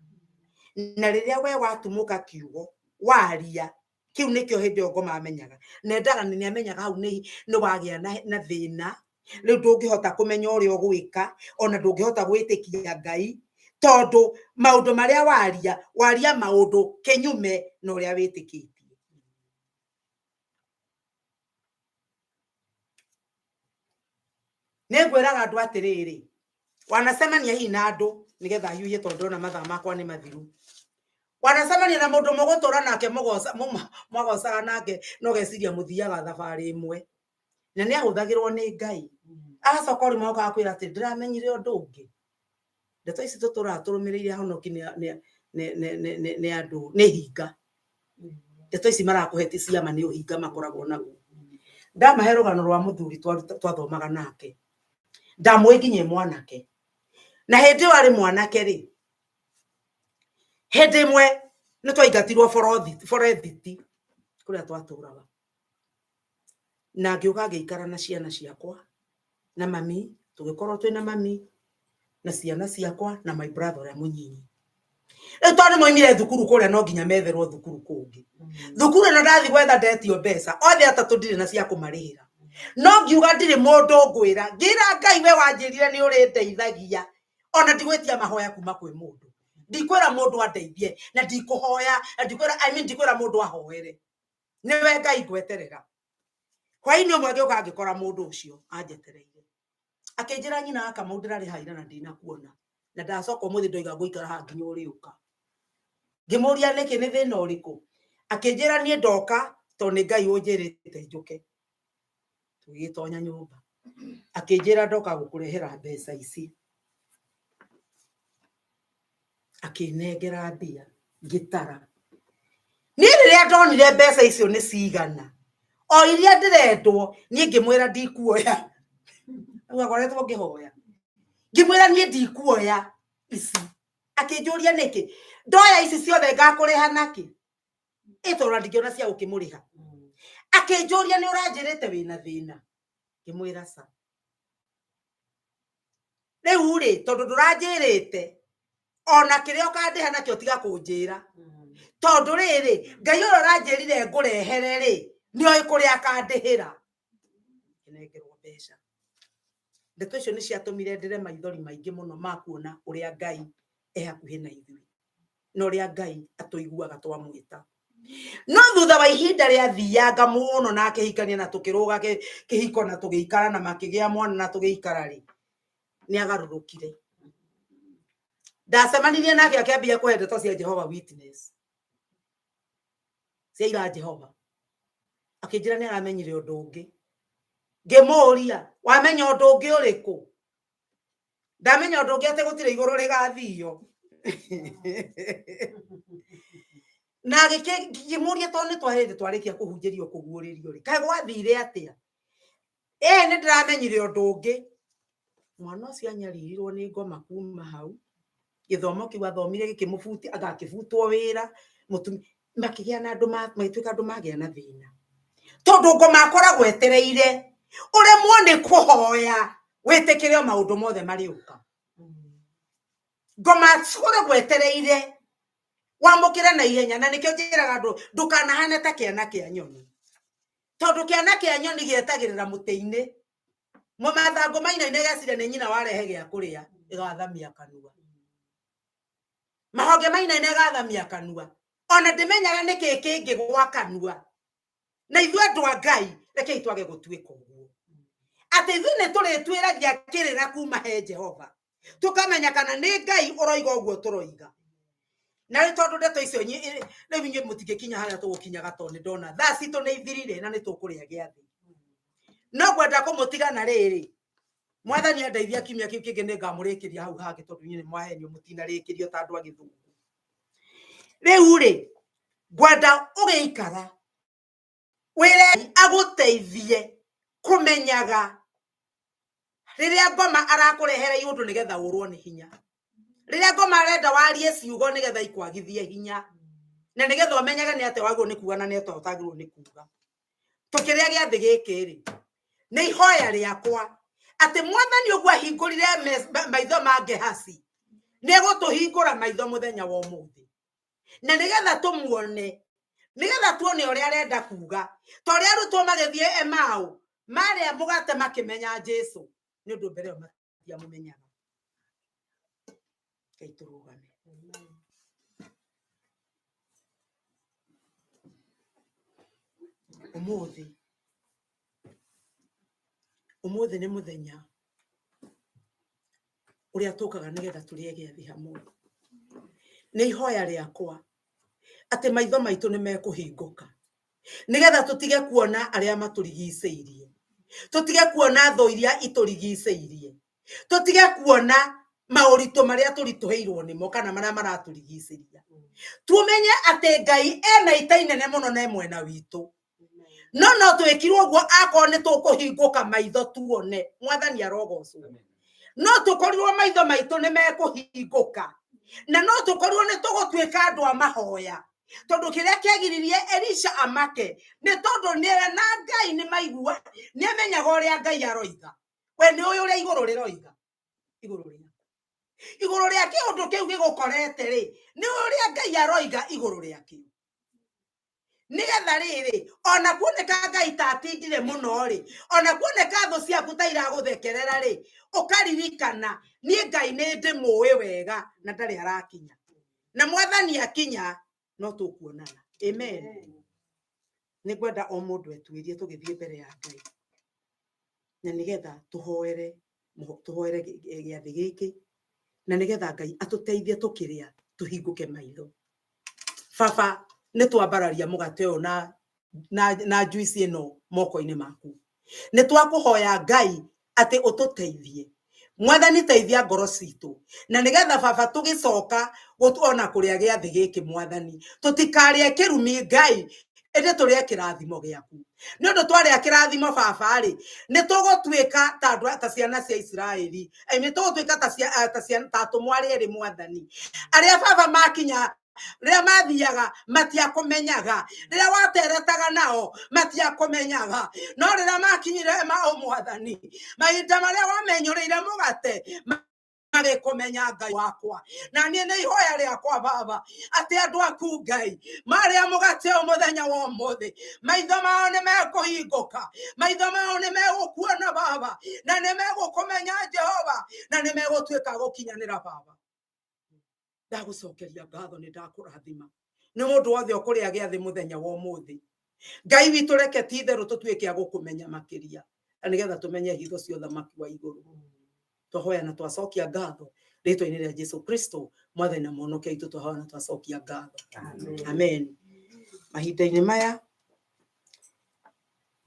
Na rĩrĩa we watumũka kiugo, waria, kĩu nĩkĩo hĩndĩ ĩyo ngoma amenyaga. Na endaga nĩ amenyaga hau nĩ wagĩa na thĩna, rĩu ndũngĩhota kũmenya ũrĩa ũgwĩka, ona ndũngĩhota gwĩtĩkia Ngai, tondũ maũndũ marĩa waria, waria maũndũ kĩnyume na ũrĩa wĩtĩkĩtie. Nĩ ngwĩraga andũ atĩrĩrĩ, wanacemania hihi na andũ nĩgetha hiũhie tondũ ndĩrona mathaa makwa nĩ mathiru. Wanacemania na mũndũ mũgũtũra nake mwagocaga nake no geciria mũthiaga thabarĩ ĩmwe. Na nĩ ahũthagĩrwo nĩ Ngai. Agacoka o rĩmwe agoka agakwĩra atĩ ndĩramenyire ũndũ ũngĩ. Ndeto ici tũtũraga tũrũmĩrĩire ahonoki nĩ andũ, nĩ hinga. Ndeto ici marakũhe ti ciama, nĩ ũhinga makoragwo naguo. Ndamahe rũgano rwa mũthuri twathomaga nake. Ndamũĩ nginya e mwanake. Na hĩndĩ ĩyo arĩ mwanake rĩ, hĩndĩ ĩmwe nĩ twaingatirwo borothiti kũrĩa twatũraga. Na ngĩũka ngĩikara na ciana ciakwa na mami, tũgĩkorwo twĩna mami na ciana ciakwa na my brother ũrĩa mũnyinyi. Rĩu tondũ nĩ moimire thukuru kũrĩa no nginya metherwo thukuru kũngĩ. Thukuru ĩno ndathiĩ gwetha ndetio mbeca, othe atatũ ndirĩ na cia kũmarĩhĩra. No ngiuga ndirĩ mũndũ ngwĩra, ngĩra Ngai we wanjĩrire nĩ ũrĩndeithagia, ona ndigwĩtia mahoya kuma kwĩ mũndũ. Ndikwĩra mũndũ andeithie, na ndikũhoya, na ndikwĩra, I mean ndikwĩra mũndũ ahoere. Nĩwe Ngai ngweterera. Hwaĩ-inĩ ũmwe ngĩũka ngĩkora mũndũ ũcio anjetereire. Akĩnjĩra nyina wa Kamau ndĩrarĩ ira na ndinakuona. Na ndacoka ũmũthĩ ndoiga ngũikara haha nginya ũrĩũka. Ngĩmũria nĩkĩ, nĩ thĩna ũrĩkũ? Akĩnjĩra niĩ ndoka tondũ nĩ Ngai ũnjĩrĩte njũke. Tũgĩgĩtonya nyũmba. Akĩnjĩra ndoka gũkũrehera mbeca ici. Akĩnengera mbia, ngĩtara. Niĩ rĩrĩa ndonire mbeca icio nĩ cigana, o iria ndĩrendwo, niĩ ngĩmwĩra ndikuoya. Rĩu akoretwo ngĩhoya. Ngĩmwĩra niĩ ndikuoya ici. Akĩnjũria nĩkĩ? Ndoya ici ciothe ngakũrĩha nakĩ? Ĩ tondũ ndingĩona cia gũkĩmũrĩha. Akĩnjũria nĩ ũranjĩrĩte wĩna thĩna? Ngĩmwĩra ca. Rĩu rĩ, tondũ ndũranjĩrĩte, ona kĩrĩa ũkandĩha nakĩo tiga kũnjĩra. Tondũ rĩrĩ, Ngai ũrĩa ũranjĩrire ngũrehere rĩ, nĩoĩ kũrĩa akandĩhĩra. Ngĩnengerwo mbeca. Ndeto icio nĩ ciatũmire ndĩre maithori maingĩ mũno ma kuona ũrĩa Ngai e hakuhĩ na ithuĩ, na ũrĩa Ngai atũiguaga twamwĩta. No thutha wa ihinda rĩathianga mũno na akĩhikania na tũkĩrũga kĩhiko na tũgĩikara na makĩgĩa mwana na tũgĩikara rĩ, nĩ agarũrũkire. Ndacemanirie nake akĩambia kũhe ndeto cia Jehovah Witness, cia ira Jehova. Akĩnjĩra nĩ aramenyire ũndũ ũngĩ. Ngĩmũria, wamenya ũndũ ũngĩ ũrĩkũ? Ndamenya ũndũ ũngĩ atĩ gũtirĩ igũrũ rĩgathio. Na ngĩmũria tondũ nĩ twahĩndĩ twarĩkia kũhunjĩrio kũguũrĩrio rĩ, kaĩ gwathire atĩa? Ĩĩ nĩ ndĩramenyire ũndũ ũngĩ. Mwana ũcio anyaririrwo nĩ ngoma kuma hau. Gĩthomo kĩu athomire gĩkĩmũbutia, anga akĩbutwo wĩra, mũtumia makĩgĩa na andũ magĩtuĩka andũ magĩa na thĩna. Tondũ ngoma akoragwo etereire ũremwo nĩ kũhoya wĩtĩkĩre o maũndũ mothe marĩũka. Ngoma akoragwo etereire wamũkĩre na ihenya, na nĩkĩo njĩraga andũ ndũkanahane ta kĩana kĩa nyoni. Tondũ kĩana kĩa nyoni gĩetagĩrĩra mũtĩ-inĩ, mathangũ mainaine geciria nĩ nyina warehe gĩa kũrĩa, ĩgathamia kanua. Mahonge mainaine ĩgathamia kanua. Ona ndĩmenyaga nĩkĩ kĩngĩgwa kanua. Na ithuĩ andũ a Ngai, rekei twage gũtuĩka ũguo. Atĩ ithuĩ nĩ tũrĩtuĩragia kĩrĩra kuma he Jehova. Tũkamenya kana nĩ Ngai ũroiga ũguo tũroiga. Na rĩu tondũ ndeto icio rĩu inyuĩ mũtingĩkinya harĩa tũgũkinyaga tondũ nĩ ndona thaa citũ nĩ ithirire na nĩ tũkũrĩa gĩathĩ. No ngwenda kũmũtiga na rĩrĩ, Mwathani andeithia kiumia kĩu kĩngĩ nĩ ngamũrĩkĩria hau hangĩ tondũ inyuĩ nĩ mwahenio mũtinarĩkĩrio ta andũ a gĩthũngũ. Rĩu rĩ, ngwenda ũgĩikara wĩre agũteithie kũmenyaga rĩrĩa ngoma arakũrehera iũndũ nĩgetha ũrwo nĩ hinya. Rĩrĩa ngoma arenda warie ciugo nĩgetha ikwagithie hinya. Na nĩgetha ũmenyage nĩ atĩa wagĩrĩirwo nĩ kuga na nĩ atĩa ũtagĩrĩirwo nĩ kuga. Tũkĩrĩa gĩathĩ gĩkĩ rĩ, nĩ ihoya rĩakwa atĩ mwathani ũguo ahingũrire maitho ma Gehazi, nĩ egũtũhingũra maitho mũthenya wa ũmũthĩ. Na nĩgetha tũmuone, nĩgetha tuone ũrĩa arenda kuga. Ta ũrĩa arutwo magĩthiĩ Emau, marĩa mũgate makĩmenya Jesu, nĩ ũndũ mbere ĩyo matiamũmenyaga. Ngai tũrũgame. Ũmũthĩ, ũmũthĩ nĩ mũthenya ũrĩa tũkaga nĩgetha tũrĩe gĩathĩ hamwe. Nĩ ihoya rĩakwa atĩ maitho maitũ nĩ mekũhingũka nĩgetha tũtige kuona arĩa matũrigicĩirie, tũtige kuona thũ iria itũrigicĩirie, tũtige kuona maũritũ marĩa tũritũhĩirwo nĩmo kana marĩa maratũrigicĩria. Tumenye atĩ Ngai ena ita inene mũno na e mwena witũ. No no twĩkirwo ũguo akorwo nĩ tũkũhingũka maitho tuone mwathani arogocwo. No tũkorirwo maitho maitũ nĩ mekũhingũka, na no tũkorirwo nĩ tũgũtuĩka andũ a mahoya, tondũ kĩrĩa kĩagiririe Elisha amake nĩ tondũ nĩwe na Ngai nĩ maigua, nĩ amenyaga ũrĩa Ngai aroiga. We nĩ ũĩ ũrĩa igũrũ rĩroiga, igũrũ rĩa igũrũ rĩa kĩũndũ kĩu gĩgũkorete rĩ, nĩ ũrĩa Ngai aroiga igũrũ rĩakĩo. Nĩgetha rĩrĩ, ona kuoneka Ngai ta atindire mũno rĩ, ona kuoneka thũ ciaku ta iragũthekerera rĩ, ũkaririkana niĩ Ngai nĩ ndĩmũĩ wega na ndarĩ arakinya. Na mwathani akinya no tũkuonana. Amen. Nĩ ngwenda o mũndũ etuĩrie tũgĩthiĩ mbere ya Ngai, na nĩgetha tũhoere tũhoere gĩathĩ gĩkĩ, na nĩgetha Ngai atũteithie tũkĩrĩa tũhingũke maitho. Baba, nĩ twambararia mũgate ũyũ na juice ĩno moko-inĩ maku. Nĩ twakũhoya Ngai atĩ ũtũteithie. Mwathani teithia ngoro citũ, na nĩgetha baba tũgĩcoka ona kũrĩa gĩathĩ gĩkĩ mwathani, tũtikarĩe kĩrumi Ngai, ĩndĩ tũrĩe kĩrathimo gĩaku. Nĩ ũndũ twarĩa kĩrathimo baba rĩ, nĩ tũgũtuĩka ta andũ ta ciana cia Isiraeli, nĩ tũgũtuĩka ta atũmwo arĩa erĩ mwathani, arĩa baba makinya rĩrĩa mathiaga matiakũmenyaga, rĩrĩa wateretaga nao matiakũmenyaga, no rĩrĩa makinyire Emau mwathani, mahinda marĩa wamenyũrĩire mũgate magĩkũmenya Ngai wakwa. Na niĩ nĩ ihoya rĩakwa baba atĩ andũ aku Ngai marĩa mũgate ũyũ mũthenya wa ũmũthĩ, maitho mao nĩ mekũhingũka, maitho mao nĩ megũkuona baba, na nĩ megũkũmenya Jehova, na nĩ megũtuĩka gũkinyanĩra baba. Ndagũcokeria ngatho, nĩ ndakũrathima nĩ mũndũ wothe ũkũrĩa gĩathĩ mũthenya wa ũmũthĩ. Ngai witũ, reke ti itherũ tũtuĩke a gũkũmenya makĩria, na nĩgetha tũmenye hitho cia ũthamaki wa igũrũ. Twahoya na twacokia ngatho rĩtwa-inĩ rĩa Jesu Kristo mwathani na mũhonokia witũ, twahoya na twacokia ngatho. Amen. Mahinda-inĩ maya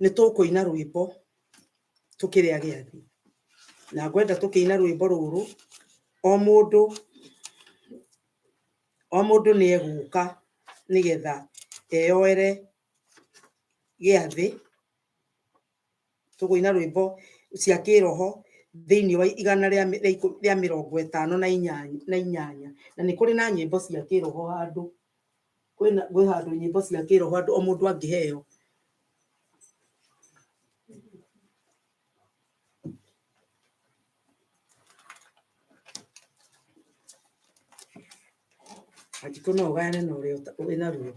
nĩ tũkũina rwĩmbo tũkĩrĩa gĩathĩ, na ngwenda tũkĩina rwĩmbo rũrũ o mũndũ nĩ egũka nĩgetha eyoere gĩathĩ. Tũkũina rwĩmbo cia kĩroho thĩinĩ wa igana rĩa mĩrongo ĩtano na inyanya, na nĩ kũrĩ na nyĩmbo cia kĩroho handũ, kwĩ handũ nyĩmbo cia kĩroho handũ o mũndũ angĩheo. Anjikũ no ũgayane na ũrĩa wĩna ruo.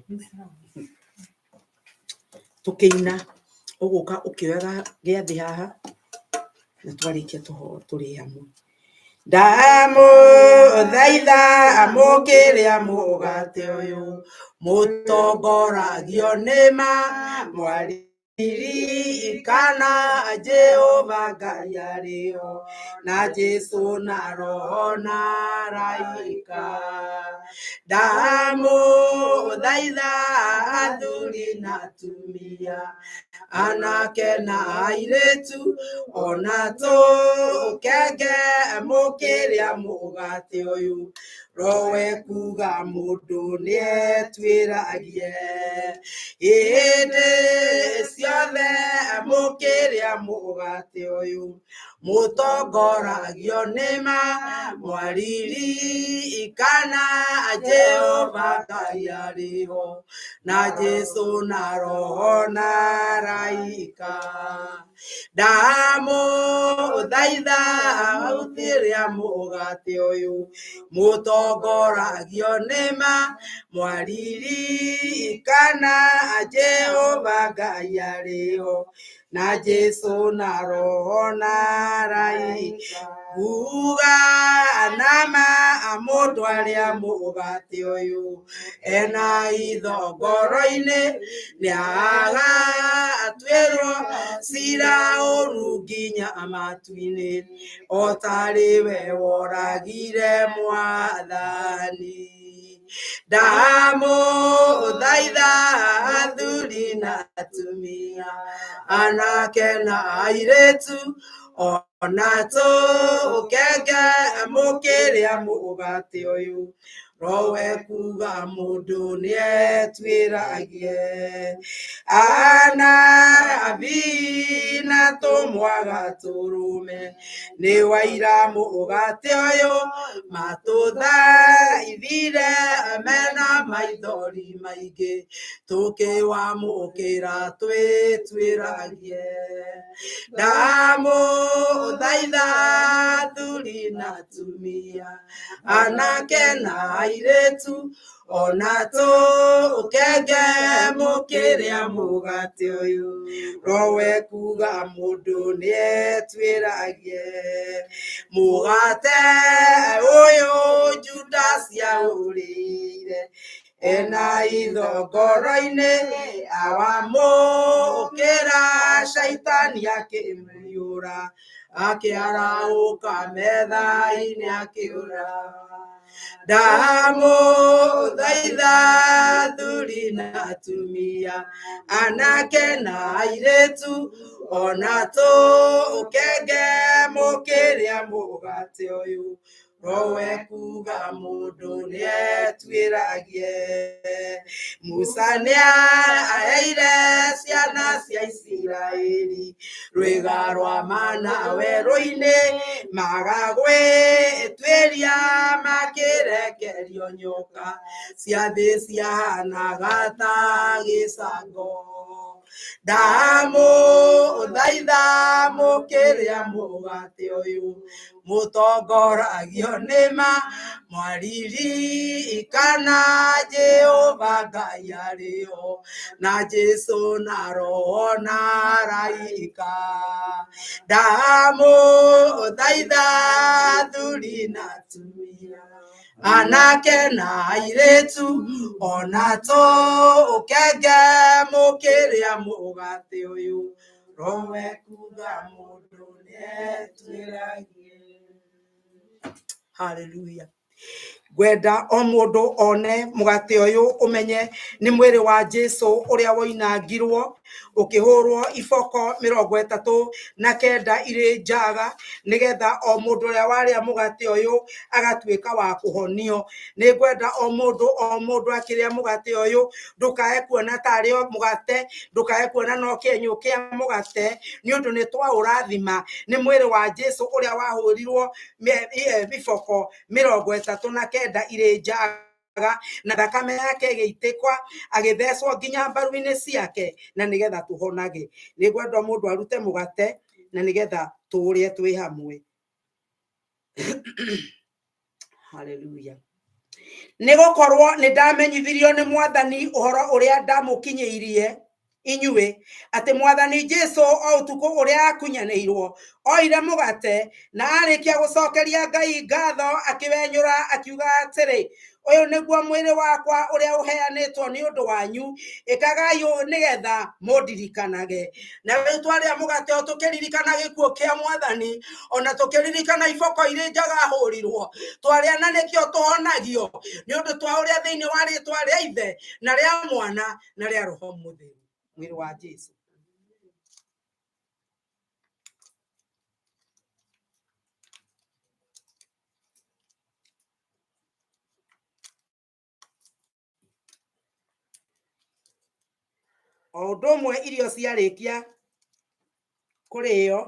Tũkĩina ũgũka ũkĩoyaga gĩathĩ haha, na twarĩkia tũrĩe hamwe. Ndamũthaitha mũkĩrĩa mũgate ũyũ, mũtongoragio nĩ ma mwaririkana Jehova Ngai arĩo, na Jesu na Roho na araika. Ndamũthaitha athuri na atumia, anake na airĩtu, ona tũkenge mũkĩrĩa mũgate ũyũ, Rowe kuga mũndũ nĩetuĩragie hĩndĩ ciothe mũkĩrĩa mũgate ũyũ mũtongoragio nĩ ma mwaririkana Jehova Ngai arĩ ho na Jesũ na Roho na araika. Ndamũthaitha mũkĩrĩa mũgate ũyũ mũtongoragio nĩ ma mwaririkana Jehova Ngai arĩ ho na Jesũ na Roho na araika. Kuga nama mũndũ arĩa mũgate ũyũ ena itho ngoro-inĩ nĩagatuĩrwo cira ũru nginya matu-inĩ o tarĩ we woragire Mwathani. Ndamũthaitha athuri na atumia anake na airĩtu ona tũkenge mũkĩrĩa mũgate ũyũ rowe kuga mũndũ nĩetuĩragie. Anabii na tũmwaga tũrũme nĩ waira mũgate ũyũ matũthaithire mena maithori maingĩ tũkĩwamũkĩra twĩtuĩragie. Ndamũthaitha athuri na atumia anake na airĩtu ona tũkenge mũkĩrĩa mũgate ũyũ rowe kuga mũndũ nĩetuĩragie. Mũgate ũyũ Judasi aũrĩire ena itho ngoro-inĩ awamũkĩra caitani akĩmũiyũra akĩarahũka metha-inĩ akĩũra. Ndamũthaitha athuri na atumia anake na airĩtu ona tũkenge mũkĩrĩa mũgate ũyũ rowe kuga mũndũ nĩetuĩragie. Musa nĩaheire ciana cia Isiraeli rwĩga rwa mana werũ-inĩ maga gwĩtuĩria makĩrekerio nyoka cia thĩ ciahanaga ta gĩcango. Ndamũthaitha mũkĩrĩa mũgate ũyũ mũtongoragio nĩ ma mwaririkana Jehova Ngai arĩ ho na Jesũ na Roho na araika. Ndamũthaitha athuri na atumia anake na airĩtu ona tũkenge mũkĩrĩa mũgate ũyũ rowe kuga mũndũ nĩetuĩragie. Hallelujah. Ngwenda o mũndũ one mũgate ũyũ ũmenye nĩ mwĩrĩ wa Jesũ ũrĩa woinangirwo ũkĩhũrwo iboko 39 irĩ njaga nĩgetha o mũndũ ũrĩa warĩa mũgate ũyũ agatuĩka wa kũhonio. Nĩ ngwenda o mũndũ akĩrĩa mũgate ũyũ ndũkae kuona tarĩ o mũgate, ndũkae kuona no kĩenyũ kĩa mũgate, nĩ ũndũ nĩ twaũrathima nĩ mwĩrĩ wa Jesũ ũrĩa wahũrirwo iboko 39 irĩ njaga na thakame yake ĩgĩitĩkwa agĩthecwo nginya mbaru-inĩ ciake na nĩgetha tũhonage. Nĩ ngwenda mũndũ arute mũgate na nĩgetha tũũrĩe twĩ hamwe. Hallelujah. Nĩ gũkorwo nĩ ndamenyithirio nĩ Mwathani ũhoro ũrĩa ndamũkinyĩirie inyuĩ atĩ Mwathani Jesũ o ũtukũ ũrĩa akunyanĩirwo oire mũgate na arĩkia gũcokeria Ngai ngatho akĩwenyũra akiuga atĩrĩ, ũyũ nĩguo mwĩrĩ wakwa ũrĩa ũheanĩtwo nĩ ũndũ wanyu, ĩkagai ũũ nĩgetha mũndirikanage. Na rĩu twarĩa mũgate o tũkĩririkana gĩkuũ kĩa Mwathani ona tũkĩririkana iboko irĩ njaga ahũrirwo, twarĩa na nĩkĩo tũhonagio nĩ ũndũ twaũrĩa thĩinĩ wa rĩtwa rĩa Ithe na rĩa Mwana na rĩa Roho Mũtheru. Mwĩrĩ wa Jesũ. O ũndũ ũmwe irio ciarĩkia kũrĩo,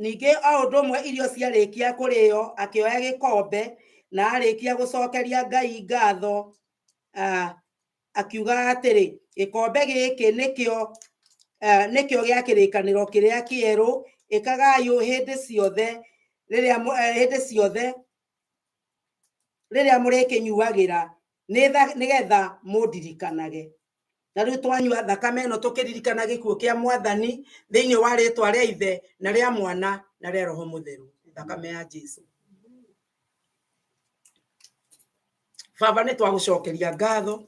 ningĩ o ũndũ ũmwe irio ciarĩkia kũrĩo, akĩoya gĩkombe na arĩkia gũcokeria Ngai ngatho, akiuga atĩrĩ, gĩkombe gĩkĩ nĩkĩo nĩkĩo gĩa kĩrĩkanĩro kĩrĩa kĩerũ, ĩkagai ũũ hĩndĩ ciothe rĩrĩa hĩndĩ ciothe rĩrĩa mũrĩkĩnyuagĩra, nĩgetha mũndirikanage. Na rĩu twanyua thakame ĩno tũkĩririkana gĩkuũ kĩa Mwathani thĩinĩ wa rĩtwa rĩa Ithe na rĩa Mwana na rĩa Roho Mũtheru, thakame ya Jesu. Baba, nĩ twagũcokeria ngatho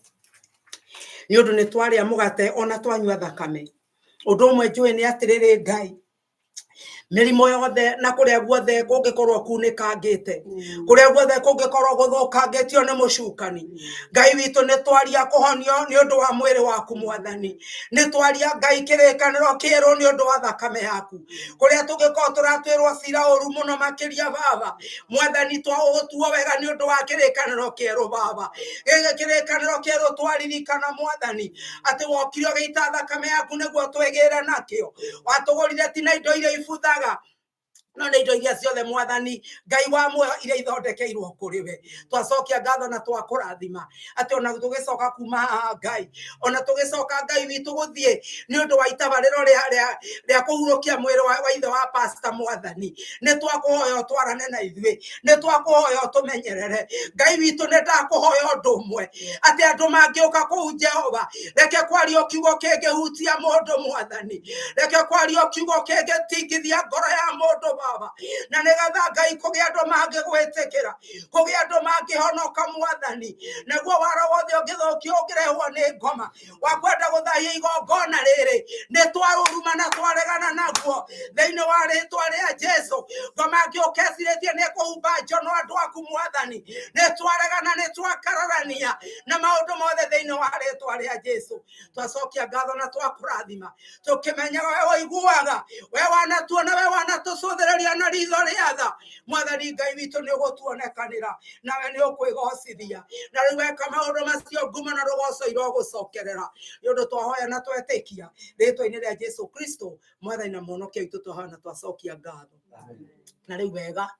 nĩ ũndũ nĩ twarĩa mũgate ona twanyua thakame. Ũndũ ũmwe njũĩ nĩ atĩrĩrĩ, Ngai, mĩrimũ yothe na kũrĩa guothe kũngĩkorwo kunĩkangĩte, kũrĩa guothe kũngĩkorwo gũthũkangĩtio nĩ mũcukani, Ngai witũ, nĩ twaria kũhonio nĩ ũndũ wa mwĩrĩ waku Mwathani. Nĩ twaria, Ngai, kĩrĩkanĩro kĩerũ nĩ ũndũ wa thakame yaku. Kũrĩa tũngĩkorwo tũratuĩrwo cira ũru mũno makĩria, Baba Mwathani, twaũtuo wega nĩ ũndũ wa kĩrĩkanĩro kĩerũ. Baba, gĩkĩ kĩrĩkanĩro kĩerũ twaririkana, Mwathani, atĩ wokire ũgĩita thakame yaku nĩguo twĩgĩre nakĩo. Watũgũrire ti na indo iria ibuthaga, no nĩ indo iria ciothe, Mwathani Ngai wa muoyo, iria ithondekeirwo kũrĩ we. Twacokia ngatho na twakũrathima atĩ ona tũgĩcoka kuma haha, Ngai, ona tũgĩcoka, Ngai witũ, gũthiĩ nĩ ũndũ wa itabarĩro rĩa kũhurũkia mwĩrĩ wa ithe wa pastor, Mwathani, nĩ twakũhoya ũtwarane na ithuĩ, nĩ twakũhoya ũtũmenyerere. Ngai witũ, nĩ ndakũhoya ũndũ ũmwe, atĩ andũ mangĩũka kũu, Jehova, reke kwario kiugo kĩngĩhutia mũndũ. Mwathani, reke kwario kiugo kĩngĩtingithia ngoro ya mũndũ, Baba, na nĩgetha, Ngai, kũgĩa andũ mangĩgwĩtĩkĩra, kũgĩa andũ mangĩhonoka, Mwathani. Naguo wara wothe ũngĩthũkio ũngĩrehwo nĩ ngoma wa kwenda gũthahia igongona rĩrĩ, nĩ twarũruma na twaregana naguo thĩinĩ wa rĩtwa rĩa Jesu. Ngoma ngĩũka ecirĩtie nĩ kũhumba njono andũ aku, Mwathani, nĩ twaregana, nĩ twakararania na maũndũ mothe thĩinĩ wa rĩtwa rĩa Jesu. Twacokia ngatho na twakũrathima, tũkĩmenyaga we ũiguaga, we wanatuona, we wanatũcũthĩrĩria na ritho rĩa tha. Mwathani Ngai witũ, nĩ ũgũtuonekanĩra nawe nĩ ũkwĩgocithia. Na rĩu weka maũndũ macio, ngumo na rũgoco irogũcokerera, nĩ ũndũ twahoya na twetĩkia rĩtwa-inĩ rĩa Jesu Kristo, Mwathani na Mũhonokia witũ, twahoya na twacokia ngatho. Na rĩu wega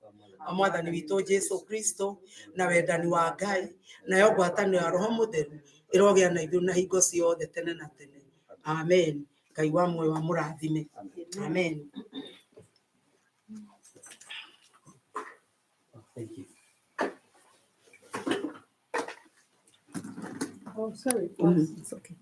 wa Mwathani witũ Jesu Kristo, na wendani wa Ngai, nayo ngwatanĩro ya Roho Mũtheru ĩrogĩa na ithuĩ na hingo ciothe tene na tene. Amen. Ngai wa muoyo amũrathime. Amen. Thank you. Oh, sorry. It's okay.